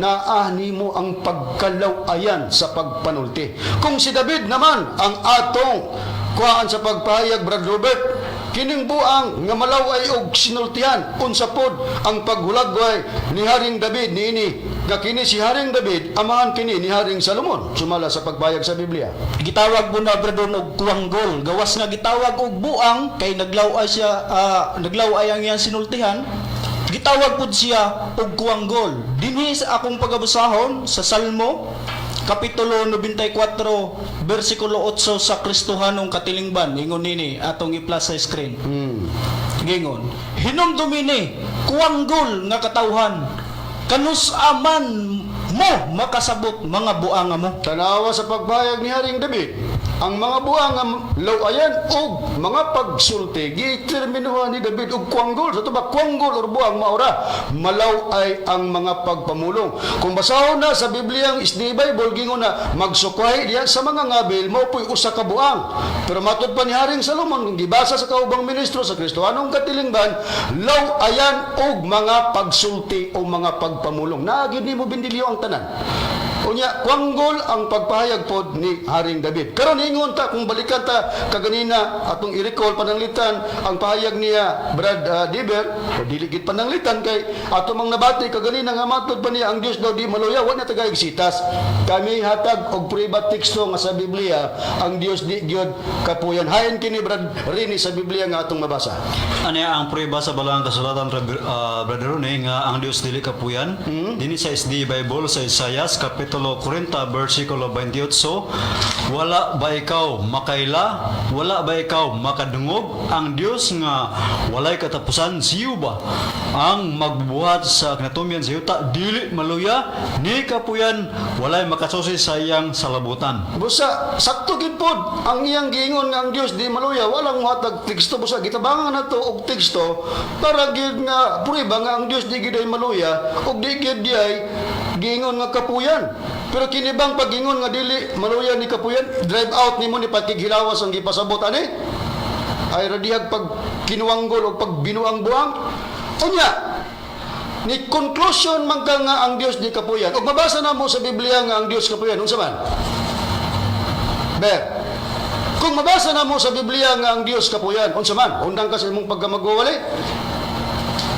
naa nimo ang pagkalawayan sa pagpanulti. Kung si David naman ang atong kuhaan sa pagpahayag, Brad Robert, kining buang nga malaway og sinultihan, unsa pod ang paghulagway ni Haring David niini nga kini si Haring David amahan kini ni Haring Salomon sumala sa pagbayag sa Biblia. Gitawag mo na bradon og kuwanggol. Gawas nga gitawag og buang kay naglaw-ay siya, naglaw-ay ang iyang sinultihan. Gitawag pud siya og kuwanggol. Dinhi sa akong pagabasahon sa Salmo kapitulo 94 bersikulo 8 sa Kristohanong katilingban, ingon nini atong i-plus sa screen. Gingon, hinumdumi ni kuwanggol nga katawhan, kanus aman mo makasabot mga buanga mo. Tanawa sa pagbayag ni Haring David, ang mga buang nga lawayan og mga pagsulti giterminuhan ni David og kuwanggol. Sa ba kuwanggol or buang maura, malaw ay ang mga pagpamulong. Kung basahon na sa Biblia ang SDA Bible, gingon na magsukwahi diya sa mga ngabil mao po'y usa ka buang. Pero matud pa ni Haring Salomon, kung gibasa sa kaubang ministro sa Kristohanong katilingban, lawayan og mga pagsulti o mga pagpamulong. Naagid nimo Bindilyo ang tanan. Unya, kwanggol ang pagpahayag pod ni Haring David. Karon ingon ta kung balikan ta kaganina atong i-recall pananglitan ang pahayag niya Brad Diber, o dili gid pananglitan kay ato mang nabati kaganina nga matud pa niya ang Dios daw di maluya, wa na tagay sitas. Kami hatag og private teksto nga sa Biblia ang Dios di gyud kapuyan. Hain kini Brad Rini sa Biblia nga atong mabasa. Ano ang prueba sa balang kasulatan, Brother Rene, nga ang Dios dili kapuyan? Dinhi sa SD Bible sa Isaias kapitulo 40 versikulo 28, wala ba ikaw makaila? Wala ba ikaw makadungog? Ang Dios nga walay katapusan siyo ba? Ang magbuhat sa kinatumian sa yuta dili maluya ni kapuyan, walay makasusi sa iyang salabutan. Busa sakto gid pod ang iyang giingon nga ang Dios di maluya, walang muhatag teksto, busa gitabangan nato og teksto para gid nga prueba nga ang Dios di gid ay maluya og di gid di ay giingon nga kapuyan. Pero kini bang pag-ingon nga dili maluya ni kapuyan, drive out nimo ni pakighilawas ang gipasabot ani? Ay radihag pag kinuwanggol o pag binuang-buang. Unya, ni conclusion man ka nga ang Dios di kapuyan. Og mabasa na mo sa Biblia nga ang Dios kapuyan, unsa man? Ber. Kung mabasa na mo sa Biblia nga ang Dios kapuyan, unsa man? Undang ka sa imong pagkamagwawali.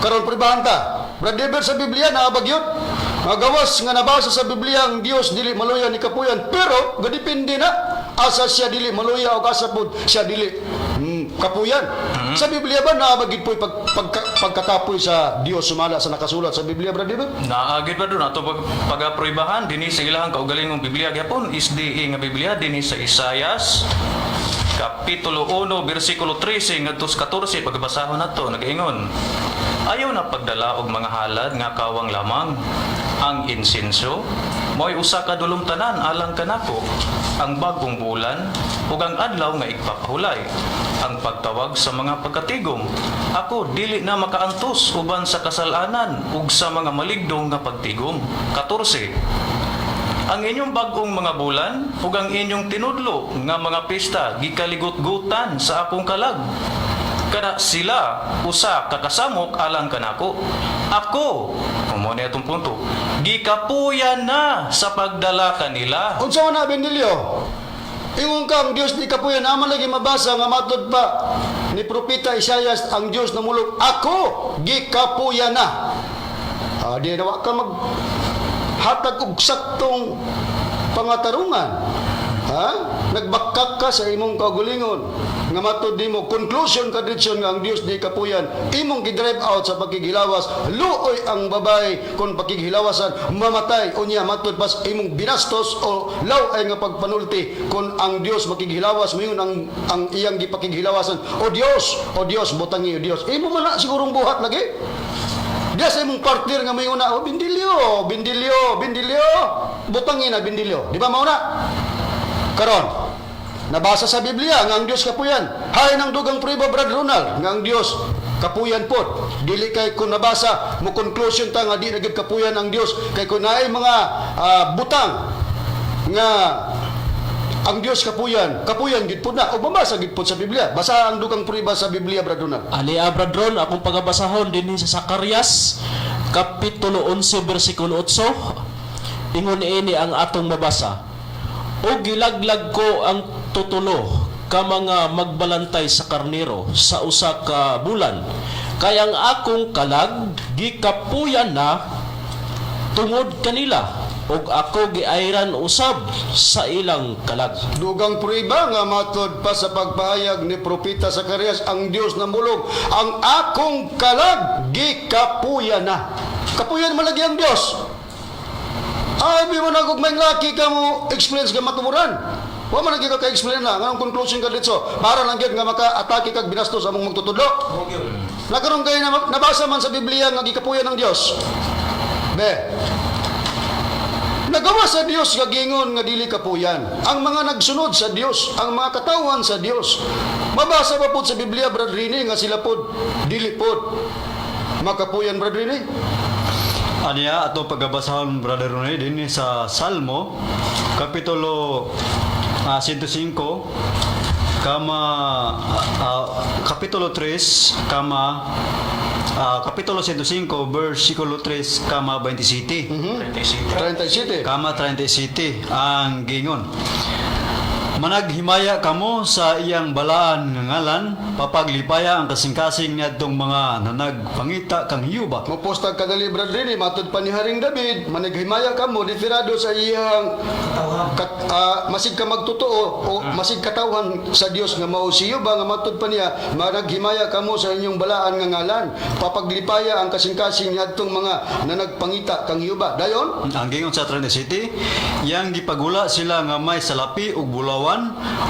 Karon pribahan ta. Brad Deber, sa Biblia naabag yun. Magawas nga nabasa sa Biblia ang Dios dili maluya ni kapuyan, pero gadepende na asa siya dili maluya o asa pod siya dili kapuyan. Sa Biblia ba naabag gid po'y pagkakapoy sa Dios sumala sa nakasulat sa Biblia, Brad Deber? Naagid ba doon ato pag-aprobahan dinhi sa ilahang kaugalingong Biblia gyapon SDA nga Biblia dinhi sa Isayas kapitulo 1 bersikulo 13 ngadto sa 14 pagbasahon nato nagaingon ayaw na pagdala og mga halad nga kawang lamang ang insenso mo'y usa ka dulumtanan alang kanako ang bagong bulan ug ang adlaw nga igpapahulay ang pagtawag sa mga pagkatigom ako dili na makaantos uban sa kasalanan ug sa mga maligdong nga pagtigom. 14. Ang inyong bag-ong mga bulan ug ang inyong tinudlo nga mga pista gikaligot-gutan sa akong kalag. Kada sila usa ka kasamok alang kanako. Ako, mao ni atong punto, gikapuyan na sa pagdala kanila. Unsa man na, Bendilio? Ingon ka ang Dios di kapuyan, aman lagi mabasa nga matod pa ni Propeta Isaias, ang Dios namulog, "Ako gikapuyan na." Ah, di na wa ka mag hatag og saktong pangatarungan. Ha? Nagbakak ka sa imong kaugalingon nga matod nimo conclusion ka diretso nga ang Dios di kapuyan, imong gi-drive out sa pagkighilawas. Luoy ang babae kung pakighilawasan mamatay. Unya matod pas imong binastos o law-ay nga pagpanulti, kung ang Dios makighilawas, moingon ang iyang gipakighilawasan, "O Dios, o Dios, butangi, o Dios." Imo man na sigurong buhat lagi. Diya sa imong partner nga may una, "Oh, Bindilyo, Bindilyo, Bindilyo, butangi na, Bindilyo." Di ba mao na? Karon, nabasa sa Biblia nga ang Dios kapuyan. Hay ng dugang prueba, Brad Ronald, nga ang Dios kapuyan pod. Dili kay kung nabasa mo conclusion ta nga di na gyud kapuyan ang Dios, kay kung naay mga butang nga ang Dios kapuyan, kapuyan gid pod na o mabasa gid pod sa Biblia. Basa ang dugang prueba sa Biblia, Brad Ronald. Ali, Brad Ron, akong pagabasahon dinhi sa Zacarias kapitulo 11 bersikulo 8. Ingon ini ang atong mabasa. "O gilaglag ko ang tutulo ka mga magbalantay sa karnero sa usa ka bulan. Kay ang akong kalag gikapuyan na tungod kanila, ug ako giayran usab sa ilang kalag." Dugang prueba nga matod pa sa pagpahayag ni Propeta Zacarias, ang Dios namulog, "Ang akong kalag gikapuyan na." Kapuyan man lagi ang Dios. Ay, bi mo na kung may laki ka mo explain sa kamatuoran. Wa man lagi ka ka-explain na nganong conclusion ka dito. Para lang gyud nga maka-atake kag binastos among magtutudlo. Nakaroon kayo na nabasa man sa Biblia nga gikapuyan ng Dios. Be, nagawa sa Dios nga gingon nga dili kapuyan ang mga nagsunod sa Dios, ang mga katawhan sa Dios. Mabasa ba pod sa Biblia, Brad Rini, nga sila pod dili pod makapuyan, Brad Rini? Aniya ato pagabasahon, Brother Ronnie, dinhi sa Salmo kapitulo 105 kama kapitulo 3 kama kapitulo 105 versikulo 3 kama 27. 37. Kama 37 ang gingon. "Managhimaya kamo sa iyang balaan nga ngalan, papaglipaya ang kasing-kasing niadtong mga nanagpangita kang Jehova." Mupostag kadali, Brad Rini, matod pa ni Haring David, "Managhimaya kamo," referado sa iyang masig ka magtotoo o masig katawhan sa Dios nga mao si Jehova, nga matod pa niya, "Managhimaya kamo sa inyong balaan nga ngalan, papaglipaya ang kasing-kasing niadtong mga nanagpangita kang Jehova." Dayon. Ang gingon sa 37, "Iyang gipagula sila nga may salapi ug bulawan,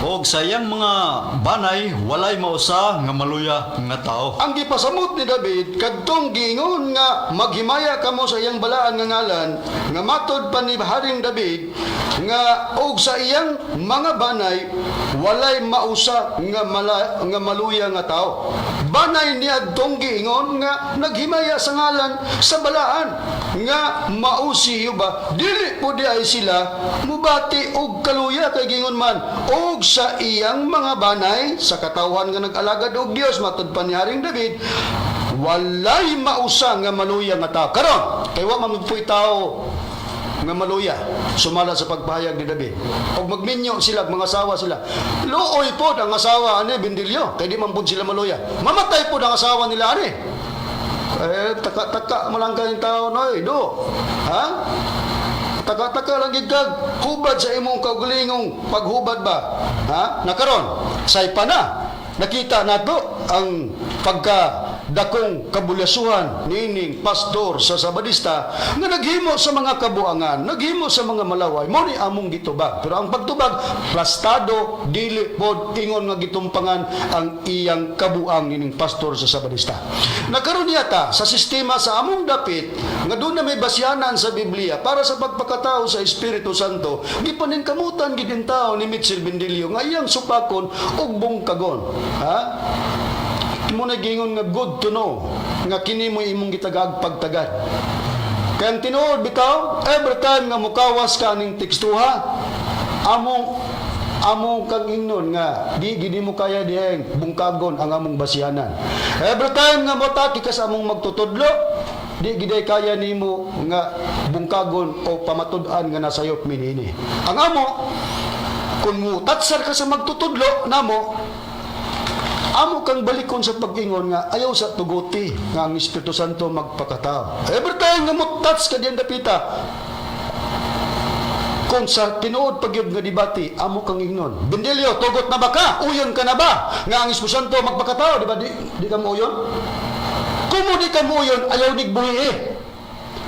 og sa iyang mga banay walay mausa nga maluya nga tao." Ang gipasamot ni David kadtong giingon nga "Maghimaya kamo sa iyang balaan nga ngalan," nga matod pa ni Haring David nga og sa iyang mga banay walay mausa nga maluya nga tao. Banay niya adtong giingon nga naghimaya sa ngalan sa balaan nga mao si Jehova, dili po di ay sila mubati og kaluya, kay gingon man og sa iyang mga banay, sa katawhan nga nag-alagad og Dios, matud pa ni Haring David, walay mausa nga maluya nga tao. Karon kay wa man puy tao nga maluya sumala sa pagpahayag ni David, og magminyo sila, mga asawa sila, luoy pod ang asawa ani, Bindilyo, kay di man pod sila maluya, mamatay pod ang asawa nila ani. Eh, taka-taka man lang kayong tao, noy do ha. Taka-taka lang gid kag hubad sa imong kaugalingong paghubad ba, ha. Nakaron saypa na nakita nato ang pagka dakong kabulyasuhan niining pastor sa Sabadista nga naghimo sa mga kabuangan, naghimo sa mga malaway. Mao ni among gitubag. Pero ang pagtubag, plastado, dili pod ingon nga gitumpangan ang iyang kabuang nining pastor sa Sabadista. Nakaron yata sa sistema sa among dapit nga doon na may basyanan sa Biblia para sa pagpakatao sa Espiritu Santo, gipaningkamutan gid in tao ni Mitchell Bendilio nga iyang supakon ug bungkagon. Ha? Mo na gingon nga good to know nga kini mo imong gitagag pagtagad. Kaya ang tinuod bitaw, every time nga mukawas ka aning tekstuha, among among kang ingnon nga di gid mo kaya diheng bungkagon ang among basihanan. Every time nga motaki ka sa among magtutudlo, di giday kaya nimo nga bungkagon o pamatud-an nga nasayop minini. Ang amo, kung mutatsar ka sa magtutudlo namo, amo kang balikon sa pag-ingon nga ayaw sa tuguti nga ang Espiritu Santo magpakatao. Every time nga mutats ka diyan dapita, kung sa tinuod pagyud nga debate, amo kang ingnon. Bendelio, tugot na ba ka? Uyon ka na ba? Nga ang Espiritu Santo magpakatao, di ba? Di ka mo uyon? Kung mo di ka mo uyon, ayaw nigbuhi eh.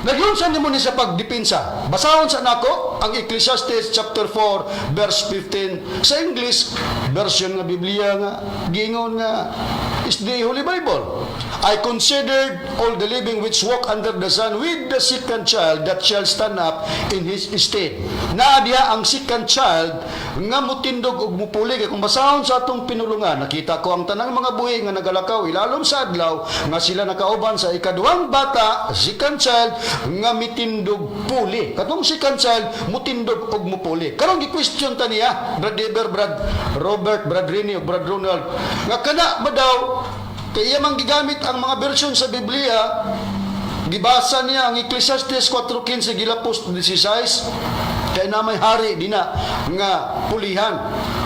Nagyun sa nimo ni sa pagdipinsa. Basahon sa nako ang Ecclesiastes chapter 4 verse 15 sa English version nga Biblia nga giingon nga is the Holy Bible. "I considered all the living which walk under the sun with the second child that shall stand up in his stead." Naa diha ang second child nga mutindog og mupuli, kay kung basahon sa atong pinulungan, "Nakita ko ang tanang mga buhi nga nagalakaw ilalom sa adlaw, nga sila nakauban sa ikaduhang bata, second child, nga mitindog puli." Katong second child mutindog og mupuli. Karon gi-question ta niya, Brad Eber, Brad Robert, Brad Rini ug Brad Ronald, nga kana ba daw kay iya man gigamit ang mga bersyon sa Biblia, gibasa niya ang Ecclesiastes 4:15, gilapos 16, kay na may hari dina nga pulihan.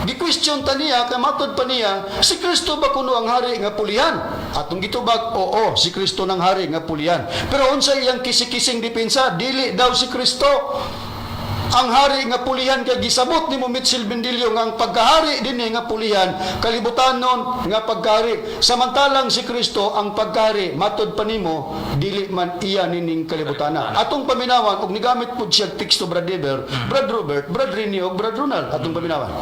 Gi-question ta niya kay matod pa niya, si Kristo ba kuno ang hari nga pulihan? Atong gitubag, oo, si Kristo nang hari nga pulihan. Pero unsa iyang kisi-kising depensa? Dili daw si Kristo ang hari nga pulihan kay gisabot ni mo Mitchell Bendilio nga ang pagkahari dinhi nga pulihan, kalibutanon nga pagkahari, samantalang si Kristo ang pagkahari matod pa nimo dili man iya nining kalibutana. Atong paminawan og nigamit pud siya teksto, Brad Eber, Brad Robert, Brad Rini ug Brad Ronald, atong paminawan.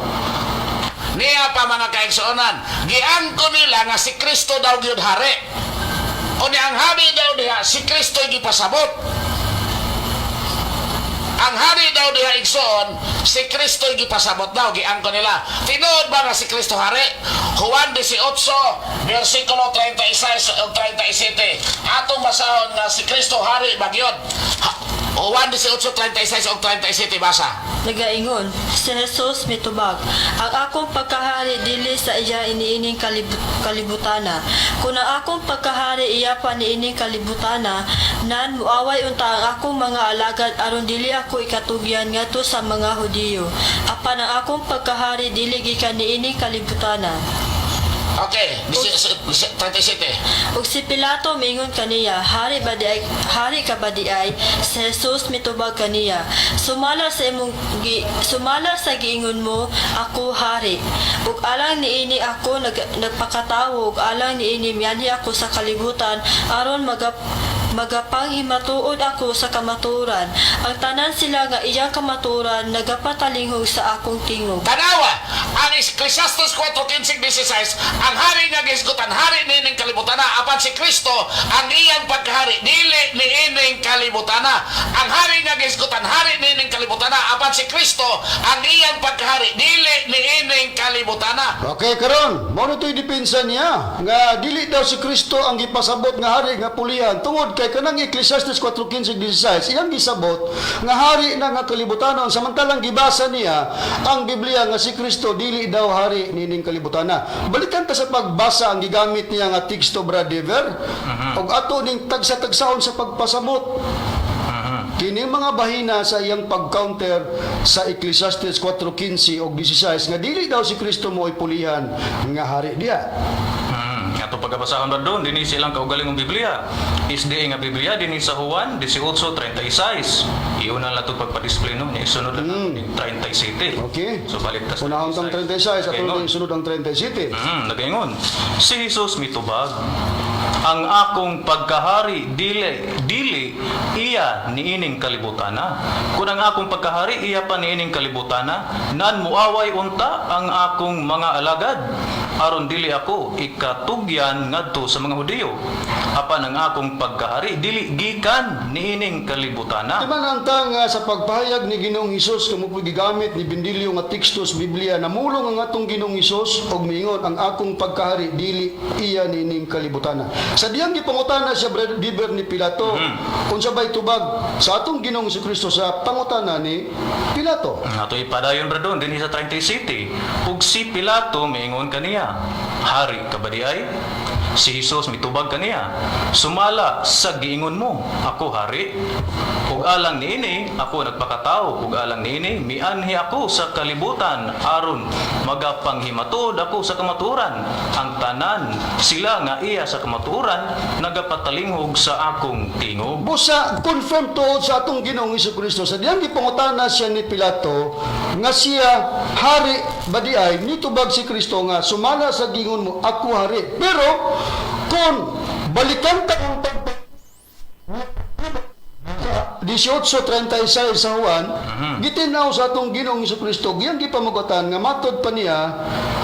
Niya pa, mga kaigsuonan, giangko nila nga si Kristo daw gyud hari. O ni ang hari daw diha si Kristo gipasabot. Ang hari daw diha, igsoon, si Kristo gipasabot daw, giangko nila. Tinuod ba nga si Kristo hari? Juan 18, versikulo 36 ug 37. Atong basahon nga si Kristo hari ba gyud. Juan 18, 36 ug 37, basa. Nagaingon, si Jesus mitubag, "Ang akong pagkahari dili sa iya iniining kalibutana. Kung ang akong pagkahari iya pa niining kalibutana, nan muaway unta ang akong mga alagad aron dili ako ikatugyan ngadto sa mga Hudiyo. Apan ang akong pagkahari dili gikan niining kalibutana." Okay, 37. Ug si Pilato mingon kaniya, "Hari ba di ay, hari ka ba di ay?" Si Jesus mitubag kaniya, "Sumala sa giingon mo, ako hari. Ug alang niini ako nagpakatawo ug alang niini mianhi ako sa kalibutan aron magapanghimatuod ako sa kamatuoran. Ang tanan sila nga iyang kamatuoran nagapatalinghog sa akong tingog." Tanawa, ang Ecclesiastes 4:15-16, ang hari nga gihisgutan, hari niining kalibutana, apan si Kristo, ang iyang pagkahari, dili niining kalibutana. Ang hari nga gihisgutan, hari niining kalibutana, apan si Kristo, ang iyang pagkahari, dili niining kalibutana. Okay, karon, mao na to'y depensa niya nga dili daw si Kristo ang gipasabot nga hari nga pulihan tungod kay kanang Ecclesiastes 4:15-16 iyang gisabot nga hari na nga kalibutanon, samantalang gibasa niya ang Biblia nga si Kristo dili daw hari nining kalibutana. Balikan ta sa pagbasa ang gigamit niya nga teksto, Brad Dever, ug ato ning tagsa-tagsaon sa pagpasabot kining mga bahina sa iyang pag-counter sa Ecclesiastes 4:15 og 16 nga dili daw si Kristo mo'y pulihan nga hari diha. Ato pagkabasahon ba doon, dinhi silang kaugalingong Biblia. SDA nga Biblia, dinhi sa Juan 18:36. Iuna lang ito pagpa-display, no, niya isunod lang mm. 37. Okay. So balik ta sa Unahon tang 36 ato Nagaingon. ning sunod ang 37. Nagaingon. Si Jesus mitubag, "Ang akong pagkahari dili dili iya niining kalibutana. Kung ang akong pagkahari iya pa niining kalibutana, nan muaway unta ang akong mga alagad Aron dili ako ikatugyan ngadto sa mga Hudiyo. Apan ang akong pagkahari dili gikan niining kalibutana. Di man ang nga sa pagpahayag ni Ginoong Hesus kamo po gigamit ni Bendilio nga teksto sa Biblia, namulong ang atong Ginoong Hesus og miingon, "Ang akong pagkahari dili iya niining kalibutana." Sa diyang gipangutana siya, Brother Diber, ni Pilato, unsa bay tubag sa atong Ginoong Kristo sa pangutana ni Pilato? Ato ipadayon, bradon, dinhi sa 37. Ug si Pilato miingon kaniya, "Hari ka ba diay?" Si Hesus mitubag kaniya, "Sumala sa giingon mo, ako hari. Ug alang niini ako nagpakatao, ug alang niini mianhi ako sa kalibutan aron magapanghimatod ako sa kamatuoran. Ang tanan sila nga iya sa kamatuoran nagapatalinghog sa akong tingog." Busa confirm tuod sa atong Ginoong Kristo sa diyang gipangutana siya ni Pilato nga siya hari ba di ay, nitubag si Kristo nga, "Sumala sa gingon mo, ako hari." Pero kung balikan ta ang 18:36 sa Juan, gitinaw sa atong Ginoong Kristo giyang gipamugotan nga matod pa niya,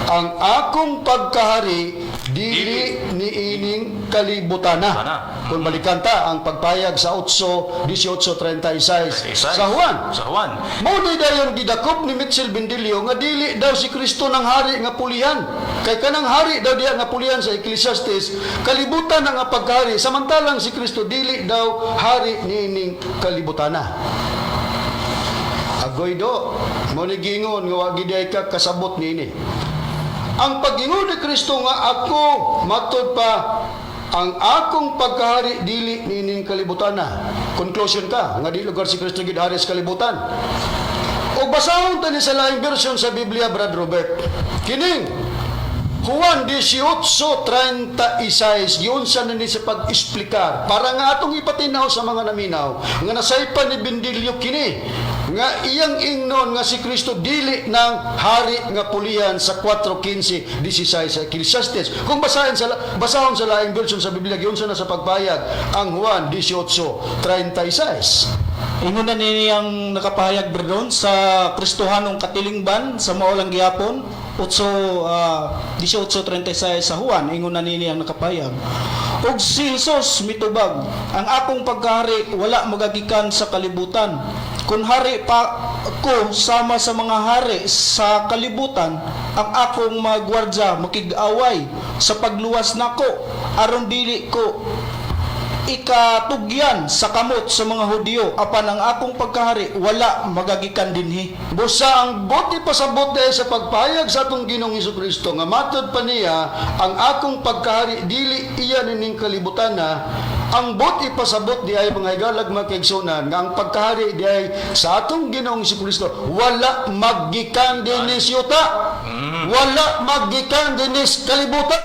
"Ang akong pagkahari dili niining kalibutana." Tana. Kung balikan ta ang pagpayag sa 8:18:36 sa Juan. Sa Juan. Mao ni dayon gidakop ni Mitchell Bendilio nga dili daw si Kristo ng hari nga pulihan. Kay kanang hari daw diya nga pulihan sa Ecclesiastes, kalibutan ang nga pagkahari, samantalang si Kristo dili daw hari niining kalibutana. Agoy do, mo ni gingon nga wa giday ka kasabot niini. Ang pag-ingon ni Kristo nga ako matod pa, "Ang akong pagkahari dili niining kalibutana." Conclusion ka nga di lugar si Kristo gid hari sa kalibutan. O basahon ta ni sa laing version sa Biblia, Brad Robert. Kining Juan 18:36, giunsa na ni sa pag-explicar para nga atong ipatinaw sa mga naminaw nga nasaypan ni Bendilio kini nga iyang ingnon nga si Kristo dili ng hari nga pulihan sa 4:15 16 sa Ecclesiastes. Kung basahon sa laing version sa Biblia, giunsa na sa pagpayag ang Juan 18:36? Ingon na niyang nakapahayag, Berdon, sa Kristohanong katilingban sa mao lang gihapon 8 18:36 sa Juan. Ingon na nini ang nakapahayag, "Ug si Jesus mitubag, 'Ang akong pagkahari wala magagikan sa kalibutan. Kung hari pa ko sama sa mga hari sa kalibutan, ang akong mga gwardya makig-away sa pagluwas nako aron dili ko ikatugyan sa kamot sa mga Hudyo, apan ang akong pagkahari wala magagikan dinhi.'" Busa ang buot ipasabot dahil sa pagpahayag sa atong Ginoong Kristo nga matod pa niya, "Ang akong pagkahari dili iya nining kalibutan na," ang buot ipasabot di ay, mga higalag, mga kaigsunan, nga ang pagkahari di ay sa atong Ginoong Kristo wala maggikan dinis yuta. Wala maggikan dinis kalibutan.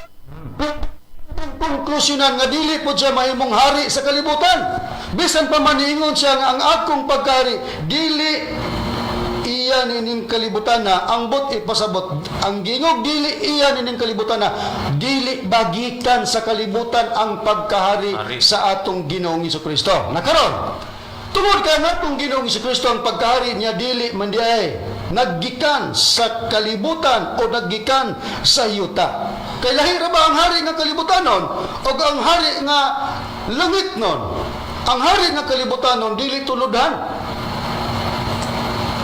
Konklusyonan nga dili po siya mahimong hari sa kalibutan. Bisan pa man niingon siya nga, "Ang akong pagkahari dili iya nining kalibutan na," ang buot ipasabot, ang gingog dili iya nining kalibutan na, dili bagikan sa kalibutan ang pagkahari Hari. sa atong Ginoong Kristo. Nakaron, tungod kay ang atong Ginoong Kristo, ang pagkahari niya dili man di ay naggikan sa kalibutan o naggikan sa yuta. Kay lahi ra ba ang hari nga kalibutanon o ang hari nga langit nun? Ang hari nga kalibutanon dili tuludhan.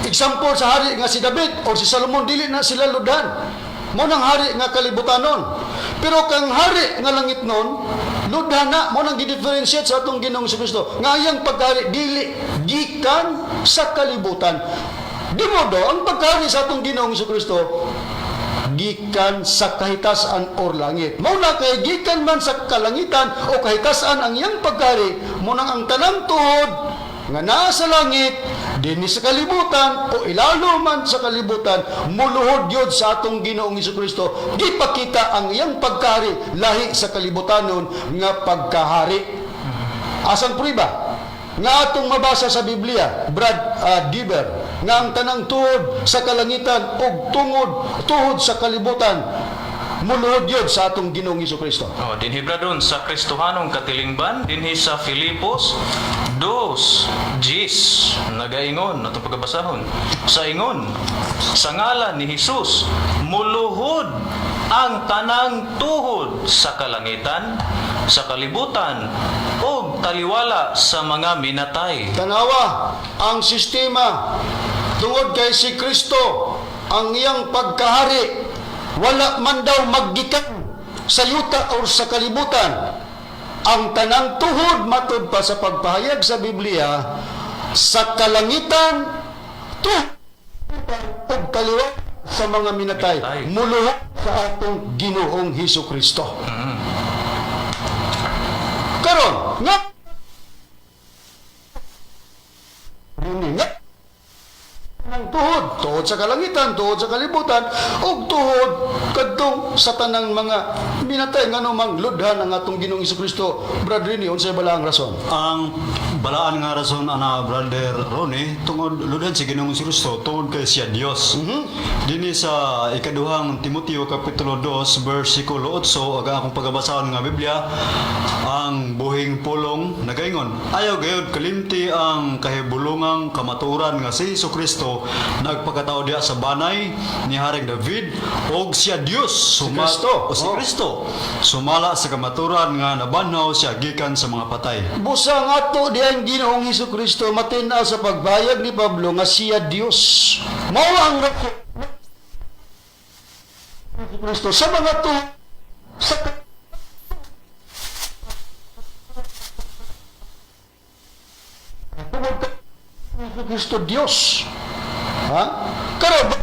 Example sa hari nga si David or si Solomon, dili na sila ludhan. Mo nang hari nga kalibutanon. Pero kang hari nga langit nun, ludhan na. Mo nang gi-differentiate sa atong Ginoong Kristo nga iyang pagkahari dili gikan sa kalibutan. Di modo ang pagkahari sa atong Ginoong Kristo gikan sa kahitasan or langit. Mao na kay gikan man sa kalangitan o kahitasan ang iyang pagkahari, mo nang ang tanang tuhod nga naa sa langit, dinhi sa kalibutan o ilalo man sa kalibutan, muluhod yun sa atong Ginoong Kristo. Gipakita ang iyang pagkahari lahi sa kalibutanon nga pagkahari. Asang prueba nga atong mabasa sa Biblia, Brad Diber, nga ang tanang tuhod sa kalangitan ug tungod tuhod sa kalibutan muluhod yun sa atong Ginoong Kristo? Oh, dinhi, bradon, sa Kristohanong katilingban dinhi sa Filipos 2:10 nagaingon, atong pagabasahon. Sa ingon, "Sa ngalan ni Hesus muluhod Ang tanang tuhod sa kalangitan, sa kalibutan, ug taliwala sa mga minatay. Tanawa ang sistema tungod kay si Kristo ang iyang pagkahari wala man daw maggikan sa yuta or sa kalibutan. Ang tanang tuhod matud pa sa pagpahayag sa Biblia sa kalangitan, tuhod ug kaliwa sa mga minatay, Minatay. muluha sa atong Ginoong Hesus Kristo. Karon nga Rini nga ng tuhod, tuhod sa kalangitan, tuhod sa kalibutan, ug tuhod kadtong sa tanang mga minatay, ngano mang ludhan ang atong Ginoong Kristo. Brad Rini, unsay bala ang rason? Ang balaan nga rason ana, Brother Ronnie, tungod ludan si Ginoong Kristo tungod kay siya Dios. Dinhi sa ikaduhang Timoteo kapitulo 2 bersikulo 8 ag akong pagabasahon nga Biblia ang buhing pulong nagaingon, ayaw gayud kalimti ang kahibulungang kamatuoran nga si Hesus Kristo nagpakatao diha sa banay ni Haring David og siya Dios. Kristo. O si Oh. Kristo sumala sa kamatuoran nga nabanhaw siya gikan sa mga patay. Busa nga ato diyang Ginoong Hesus Kristo matin-aw sa pagbayag ni Pablo nga siya Dios. Mao ang rason Hesus Kristo sa mga tuhod sa tungod kay Hesus Kristo Dios. Ha? Karon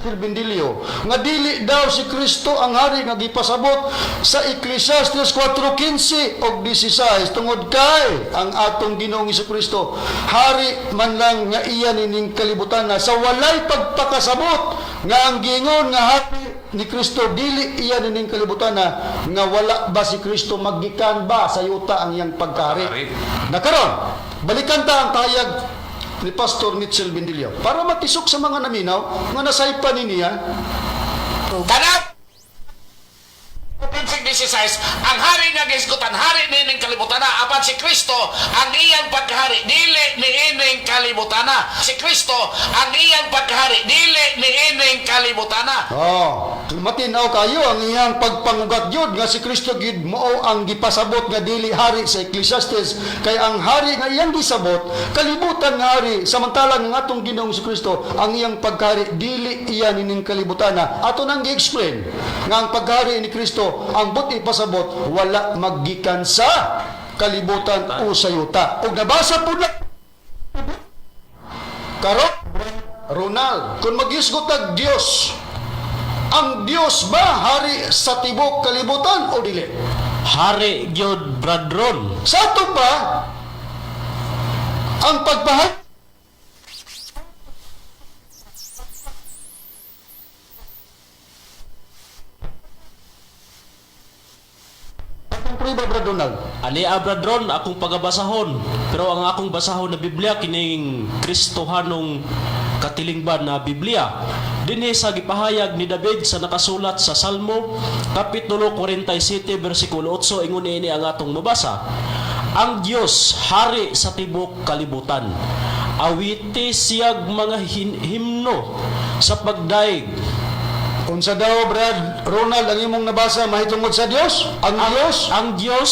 Sir Bendilio, nga dili daw si Kristo ang hari nga gipasabot sa Ecclesiastes 4:15 og 16 tungod kay ang atong Ginoong Kristo hari man lang nga iya nining kalibutan na sa walay pagpakasabot nga ang giingon nga hari ni Kristo dili iya nining kalibutan na nga wala ba si Kristo maggikan ba sa yuta ang iyang pagkahari. Pagkahari. Nakaron, balikan ta ang tayag ni Pastor Mitchell Bendilio para matisok sa mga naminaw nga nasaypan ni niya. Kanang 15:16, ang hari nga gisgutan, hari niining kalibutana, apan si Kristo ang iyang pagkahari dili niining kalibutana. Si Kristo ang iyang pagkahari dili niining kalibutana. Oh, matinaw kayo ang iyang pagpangugat yun nga si Kristo gid mao ang gipasabot nga dili hari sa Ecclesiastes, kay ang hari nga iyang gisabot kalibutan nga hari, samantalang ang atong Ginoong si Kristo ang iyang pagkahari dili iya nining kalibutana. Ato nang gi-explain nga ang pagkahari ni Kristo ang but ipasabot wala maggikan sa kalibutan o sa yuta. Ug nabasa po na karon, Ronald, kung magyusgot tag Dios, ang Dios ba hari sa tibok kalibutan o dili? Hari gyud, Brad Ron. Sa ato pa, ang pagpahal Atong priba, Brad Donald. Ali Brad Ron, akong pagabasahon. Pero ang akong basahon na Biblia kining Kristohanong katilingban na Biblia. Dinhi sa gipahayag ni David sa nakasulat sa Salmo kapitulo 47 bersikulo 8, ingon niini ang atong mabasa. Ang Dios hari sa tibok kalibutan. Awiti siyag mga himno sa pagdaig. Unsa daw, Brad Ronald, ang imong nabasa mahitungod sa Dios? Ang Dios Ang Dios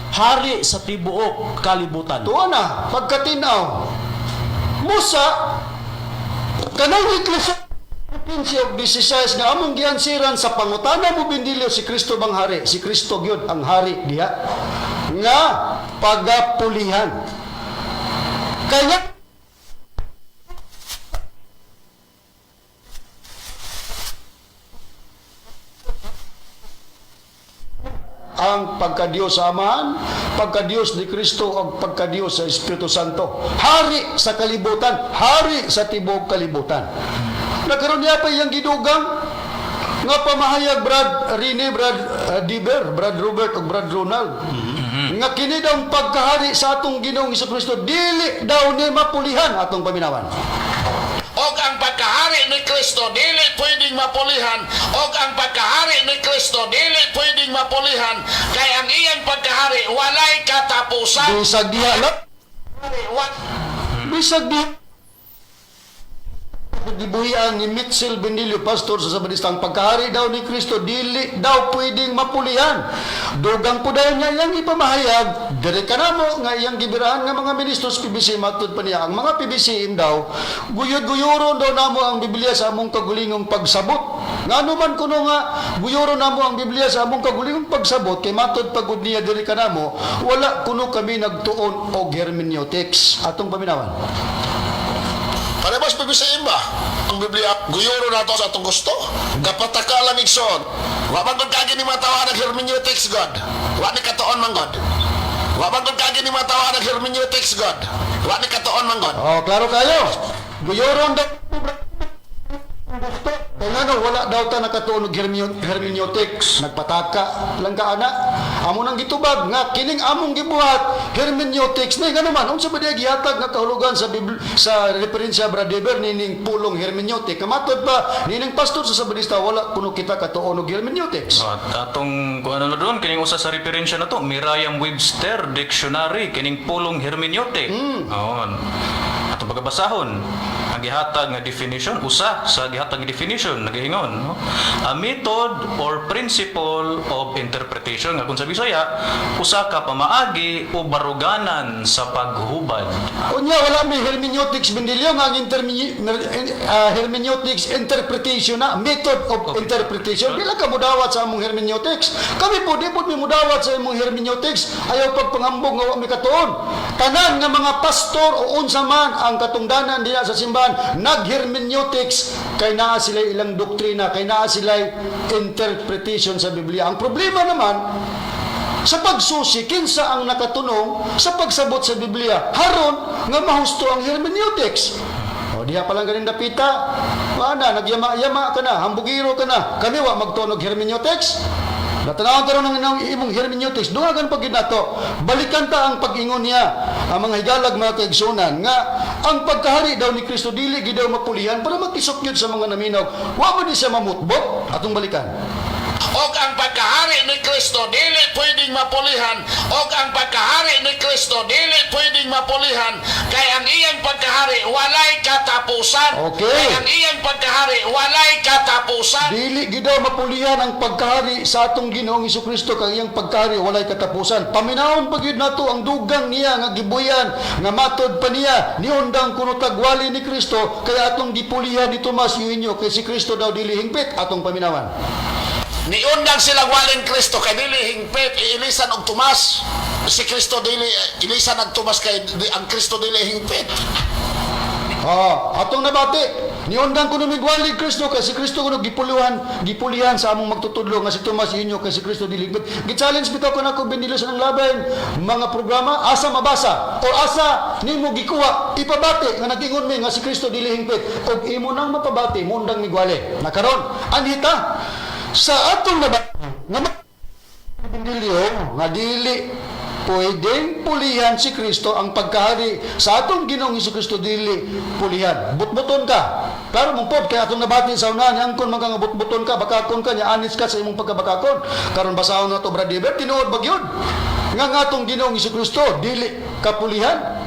hari sa tibuok kalibutan. Tuwa na, pagkatinaw. Musa, kanang iglesia 15 og 16 nga among giansiran sa pangutana mo Bendilio, si Kristo bang hari? Si Kristo gyud ang hari diha nga pagapulihan. Kaya ang pagkadiyos sa Amahan, pagkadiyos ni Kristo, ug pagkadiyos sa Espiritu Santo. Hari sa kalibutan, hari sa tibok kalibutan. Nagkaroon niya pa iyang gidugang nga pamahayag, Brad Rene, Brad Diber, Brad Robert ug Brad Ronald. Nga kini daw ang pagkahari sa atong Ginoong Kristo dili daw ni mapulihan, atong paminawan. Og ang pagkahari ni Kristo dili pwedeng mapulihan, og ang pagkahari ni Kristo dili pwedeng mapulihan kay ang iyang pagkahari walay katapusan. Bisag diha lang, Wa- bisag diha. Gibuhian ni Mitchell Benilio, pastor sa Sabadista, ang pagkahari daw ni Kristo dili daw pwedeng mapulihan. Dugang po dayon nga iyang ipamahayag, diri kanamo nga iyang gibirahan nga mga ministro sa PBC. Matud pa niya, ang mga PBCM daw, guyod-guyuron daw namo ang Biblia sa among kagulingong pagsabot. Ngano man kuno nga guyuron namo ang Biblia sa among kagulingong pagsabot, kay matud pagud niya diri kanamo, wala kuno kami nagtuon og hermeneutics. Atong paminawan. Parehas PBCM ba? Ang Biblia, guyuro nato sa atong gusto. Gapataka lang, igsoon. Wa man gud kagi ni mga tawa ng hermeneutics, God. Wa ni katuon man God. Wa man gud kagi ni mga tawa ng hermeneutics, God. Wa ni katuon man God. Oh, klaro kayo. Guyuron daw gusto. Kaya nga no, wala daw ta nakatuon og hermeneutics. Nagpataka lang ka ana. Amo nang gitubag nga kining among gibuhat hermeneutics ni. Ngano man, unsa ba diay gihatag nga kahulugan sa referensya, Brother Dever, nining pulong hermeneutic? Kamatod pa nining pastor sa Sabadista, wala kuno kita katuon og hermeneutics. At atong kung ano na doon, kining usa sa referensya na to, Merriam-Webster Dictionary, kining pulong hermeneutic. Oo. Atong pagabasahon, ang gihatag nga definition, usa sa gihatag nga definition, nagaingon, no? A method or principle of interpretation, nga kung sa Bisaya, usa ka pamaagi o baruganan sa paghubad. Unya wala may hermeneutics, Bendilio, nga ang hermeneutics interpretation na method of interpretation. Dili ka mudawat sa among hermeneutics. Kami po di po mi mudawat sa imong hermeneutics. Ayaw pagpangambog nga wa mi katuon. Tanan nga mga pastor o unsa man ang katungdanan diha sa simbahan naghermeneutics kay naa sila ilang doktrina, kay naa sila interpretation sa Biblia. Ang problema naman sa pagsusi, kinsa ang nakatunong sa pagsabot sa Biblia haron nga mahusto ang hermeneutics? O diha pa lang ganin dapita, wala, nagyama-yama ka na, hambugiro ka na. Kami wa magtuon og hermeneutics. Natanawan karon ng imong hermeneutics, dungagan pag nato. Balikan ta ang pag-ingon niya, ang mga higalag, mga kaigsunan, nga ang pagkahari daw ni Kristo dili gid daw mapulihan para makisok yun sa mga naminaw. Wa man ni siya mamutbot. Atong balikan. Og ang pagkahari ni Kristo dili pwedeng mapulihan, og ang pagkahari ni Kristo dili pwedeng mapulihan kay ang iyang pagkahari walay katapusan. Kay ang iyang pagkahari walay katapusan. Dili gid daw mapulihan ang pagkahari sa atong Ginoong Kristo kay iyang pagkahari walay katapusan. Paminawon pa gyud nato ang dugang niya nga gibuyan nga matod pa niya niundang kuno tagwali ni Kristo kay atong gipulihan ni Tomas Eugenio kay si Kristo daw dili hingpit. Atong paminawan. Niundang sila walin Kristo kay dili hingpit, iilisan og Tomas. Si Kristo dili ilisan ang Tomas kay ang Kristo dili hingpit. Ah, atong nabati. Niundang kuno migwali Kristo kay si Kristo kuno gipulihan, gipulihan sa among magtutudlo nga si Tomas Eugenio kay si Kristo dili hingpit. Gi-challenge bitaw ko nako, Benilo, sa nang labahin mga programa, asa mabasa o asa nimo gikuha ipabati nga nag-ingon mi nga si Kristo dili hingpit og imo nang mapabati mundang migwali. Nakaron anhita sa atong nabati nga Bendilio nga dili pwedeng pulihan si Kristo, ang pagkahari sa atong Ginoong Kristo dili pulihan. Butbuton ka. Klaro mong pod kay atong nabati sa unahan, angkon man ka nga butbuton ka, bakakon ka nya, anis ka sa imong pagkabakakon. Karon basahon na to, Brad Eber, tinuod ba gyud nga ang atong Ginoong Kristo dili kapulihan?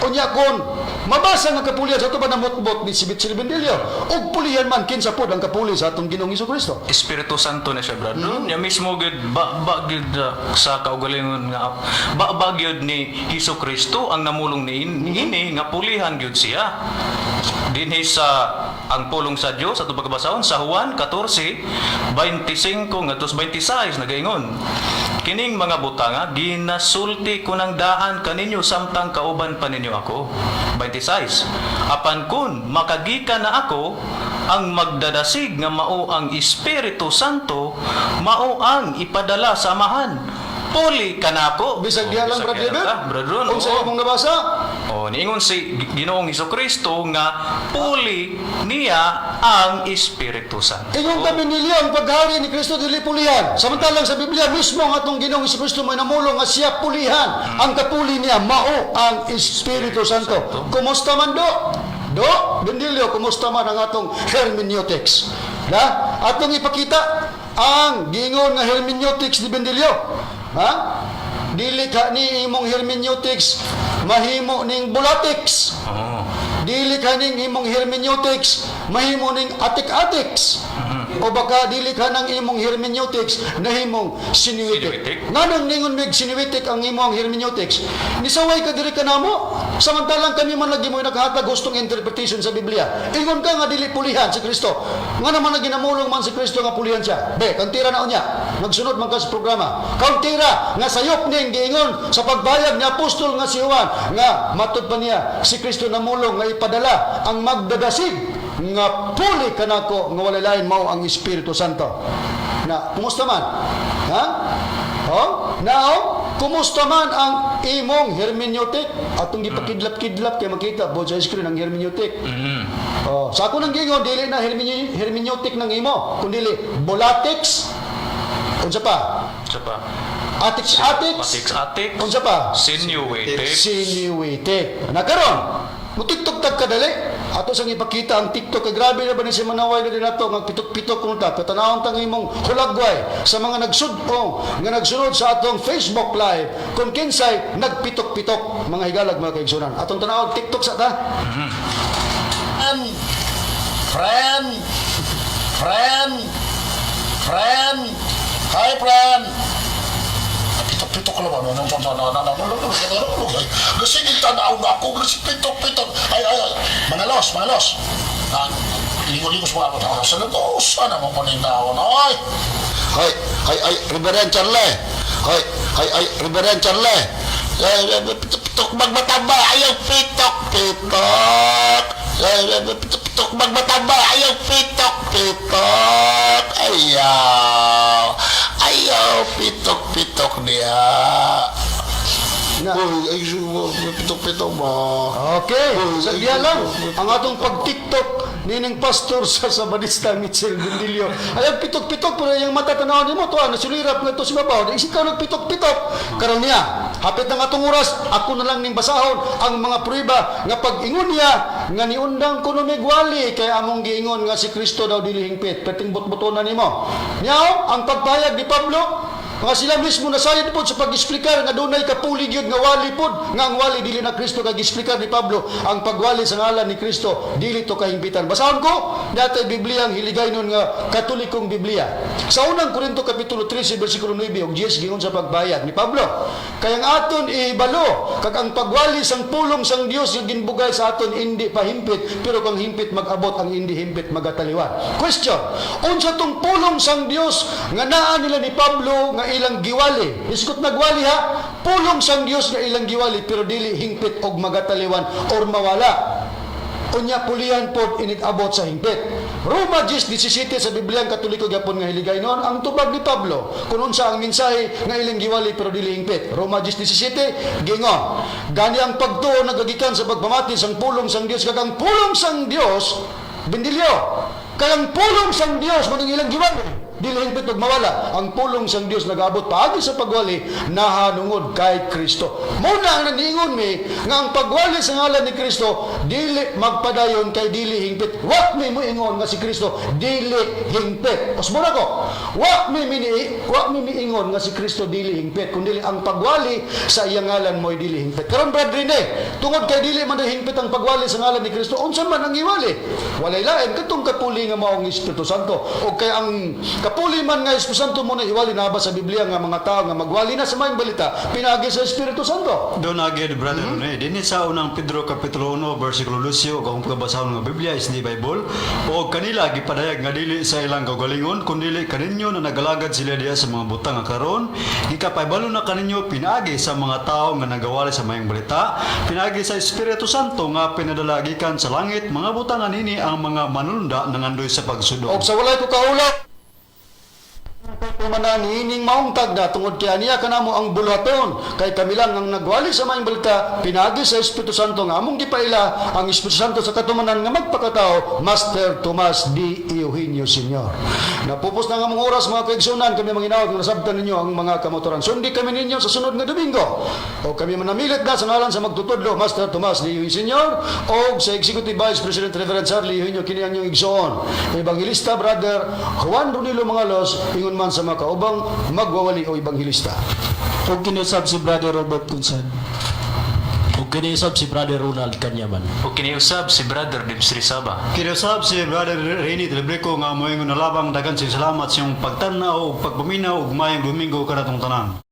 Unya kon mabasa nga kapulihan sa ato ba namutbot ni si Bitsil Bendilio og pulihan man, kinsa pod ang kapuli sa atong Ginoong Kristo? Espiritu Santo na siya, brad. No? Nya mismo gid ba ba gid sa kaugalingon nga ba ba gyud ni Hesus Kristo ang namulong ni ini nga pulihan gyud siya. Dinhi sa ang pulong sa Dios atong pagkabasahon sa Juan 14:25 ngadto sa 26, nagaingon: "Kining mga butanga ginasulti ko ng daan kaninyo samtang kauban pa ninyo ako." 26, "Apan kun makagikan na ako, ang magdadasig nga mao ang Espiritu Santo, mao ang ipadala sa Amahan, puli kanako." Bisag diha lang, Bisag Brad diha Eber. lang ta, Brad Ron, Unsa oo. imong nabasa? Oh, niingon si Ginoong Kristo nga puli niya ang Espiritu Santo. Ingon kami nilyo, ang paghari ni Kristo dili pulihan. Samantalang sa Biblia mismo ang atong Ginoong Kristo may namulong nga siya pulihan. Ang kapuli niya mao ang Espiritu Santo. Kumusta man do? Do, Bendilio, kumusta man ang atong hermeneutics? Na? Atong ipakita ang giingon nga hermeneutics ni Bendilio. Ha? Dili ka ni imong hermeneutics mahimo ning bulatics. Oh. Dili kaning imong hermeneutics mahimo ning atik-atiks. O baka dili ka ng imong hermeneutics nahimong sinuitic. Sinuitic? Nganong ningon mig sinuitic ang imong hermeneutics? Nisaway ka diri kanamo. Samantalang kami man lagi mo'y naghatag gustong interpretation sa Biblia. Ingon ka nga dili pulihan si Kristo. Nga naman na ginamulong man si Kristo nga pulihan siya. Be, kantira na unya. Nagsunod man ka sa programa. Kantira nga sayop ning giingon sa pagbayag ni apostol nga si Juan nga matud pa niya si Kristo namulong nga ipadala ang magdadasig nga puli kanako nga walay lain mao ang Espiritu Santo. Na kumusta man? Ha? Oh? Now, kumusta man ang imong hermeneutic? Atong gipakidlap-kidlap kay makita bo sa screen ang hermeneutic. Oh, sa ako nang gingon dili na hermeneutic ng imo, kundi bolatics. Unsa pa? Sa pa. Atics atics. Atiks atik. Unsa pa? Sinuitic. Sinuitic. Na karon, mo TikTok tag kadali. Ato sang ipakita ang TikTok kay grabe na ba ni si Manaway na din ato nga pitok-pitok kuno ta. Patanawon ta ng imong hulagway sa mga nagsud-ong nga nagsunod sa atong Facebook Live kung kinsay nagpitok-pitok mga higalag mga kaigsunan. Atong tanawon TikTok sa ta. Friend, friend, friend, hi friend. Pitok-pitok ka naman. Kasi tanaw na ako. Kasi pitok-pitok. Ay, ay, ay. Mga los, mga los. Lingo-lingos mga ako. Sa lagos. Ano mo po ng tao? Ay! Ay, ay, ay, Reverend Charlie. Ay, ay, ay, Reverend Charlie. Ay, ay, pitok-pitok magmataba. Ayaw, pitok-pitok. Ay, ay, pitok-pitok magmataba. Ayaw, pitok-pitok. Ayaw. Ayaw, pitok-pitok niya. Na. Uy, ay, pitok-pitok ba? Okay, sa diya lang ang atong pag-TikTok nining pastor sa Sabadista Mitchell Bundilio. Ay ang pitok-pitok pero yung mata tanawon nimo to nasulirap nga to si babaw. Di ikaw nagpitok-pitok. Karon niya, hapit ng atong oras, ako na lang ning basahon ang mga prueba nga pag-ingon niya nga niundang kuno migwali kay among giingon nga si Kristo daw dili hingpit. Perting bot-botonan nimo. Niya ang pagpayag ni Pablo nga sila mismo nasayod pod sa pag-explicar nga dunay kapuli gyud nga wali pod nga ang wali dili na Kristo kag explicar ni Pablo ang pagwali sa ngalan ni Kristo dili to kahimpitan. Basahon ko natay Biblia ang hiligay nun nga Katolikong Biblia. Sa unang Korinto kapitulo 13 bersikulo 9 ug 10 gingon sa pagbayag ni Pablo. Kay ang aton ihibalo kag ang pagwali sang pulong sang Dios nga ginbugay sa aton hindi pahimpit pero kang himpit mag-abot ang hindi himpit magataliwan. Question, unsa tong pulong sang Dios nga naa nila ni Pablo nga ilang giwali? Iskot nagwali ha, pulong sang Dios nga ilang giwali pero dili hingpit og magataliwan or mawala. Unya pulihan pod inig-abot sa hingpit. Roma 10:17 sa Bibliang Katoliko gyapon nga hiligay noon ang tubag ni Pablo kung unsa ang mensahe nga ilang giwali pero dili hingpit. Roma 10:17 gingon, gani ang pagtuo nagagikan sa pagpamati sang pulong sang Dios kag ang pulong sang Dios bendilyo. Kay ang pulong sang Dios mo ilang giwali dili hingpit og mawala. Ang pulong sang Dios nagaabot paagi sa pagwali nahanungod kay Kristo. Muna ang naniingon mi nga ang pagwali sa ngalan ni Kristo dili magpadayon kay dili hingpit. Wa mi moingon nga si Kristo dili hingpit. Usbon ako. Wa mi miingon nga si Kristo dili hingpit kundi ang pagwali sa iyang ngalan mo'y dili hingpit. Karon Brad Rene, tungod kay dili man hingpit ang pagwali sa ngalan ni Kristo, unsa man ang iwali? Walay lain katong kapuli nga maong Espiritu Santo o kay ang kapuli man nga Espiritu Santo mo na iwali na ba sa Biblia nga mga tao nga magwali na sa maayong balita pinaagi sa Espiritu Santo. Doon agad, brother, mm-hmm. Dinhi sa unang Pedro Kapitulo 1, versikulo 12, ug akong pagkabasahon nga Biblia is the Bible, o kanila gipadayag nga dili sa ilang kaugalingon, kundili kaninyo na nagalagad sila diha sa mga butang nga karon, gikapahibalo na kaninyo pinaagi sa mga tao nga nagawali sa mayong balita, pinaagi sa Espiritu Santo nga pinadala gikan sa langit, mga butang anini ang mga manulunda nangandoy sa pagsudong. Og sa walay ko kaulaw manan niining maong tagda tungod kay aniya kanamo ang buluhaton kay kami lang ang nagwali sa maayong balita pinaagi sa Espiritu Santo nga among gipaila ang Espiritu Santo sa katumanan nga magpakatao Master Tomas D. Eugenio Senior. Napupos na nga among oras mga kaigsunan, kami manginawag nga nasabtan ninyo ang mga kamotoran. Sundi kami ninyo sa sunod nga Domingo. O kami manamilit na sa ngalan sa magtutudlo Master Tomas D. Eugenio Senior o sa Executive Vice President Reverend Charlie Eugenio kini ang inyong igsoon. Evangelista Brother Juan Ronilo Mangalos ingon man sa mga kaubang magwawali o ebanghelista. Ug kinusab si Brother Robert Kunsan. Ug Ug kini usab si Brother Ronald Kanyaman. Ug kini usab si Brother Debs Rizaba. Kini usab si Brother Rene Telebreco nga moingon na labang daghan sing salamat sa iyong pagtan-aw ug pagpaminaw ug maayong Domingo kanatong tanan.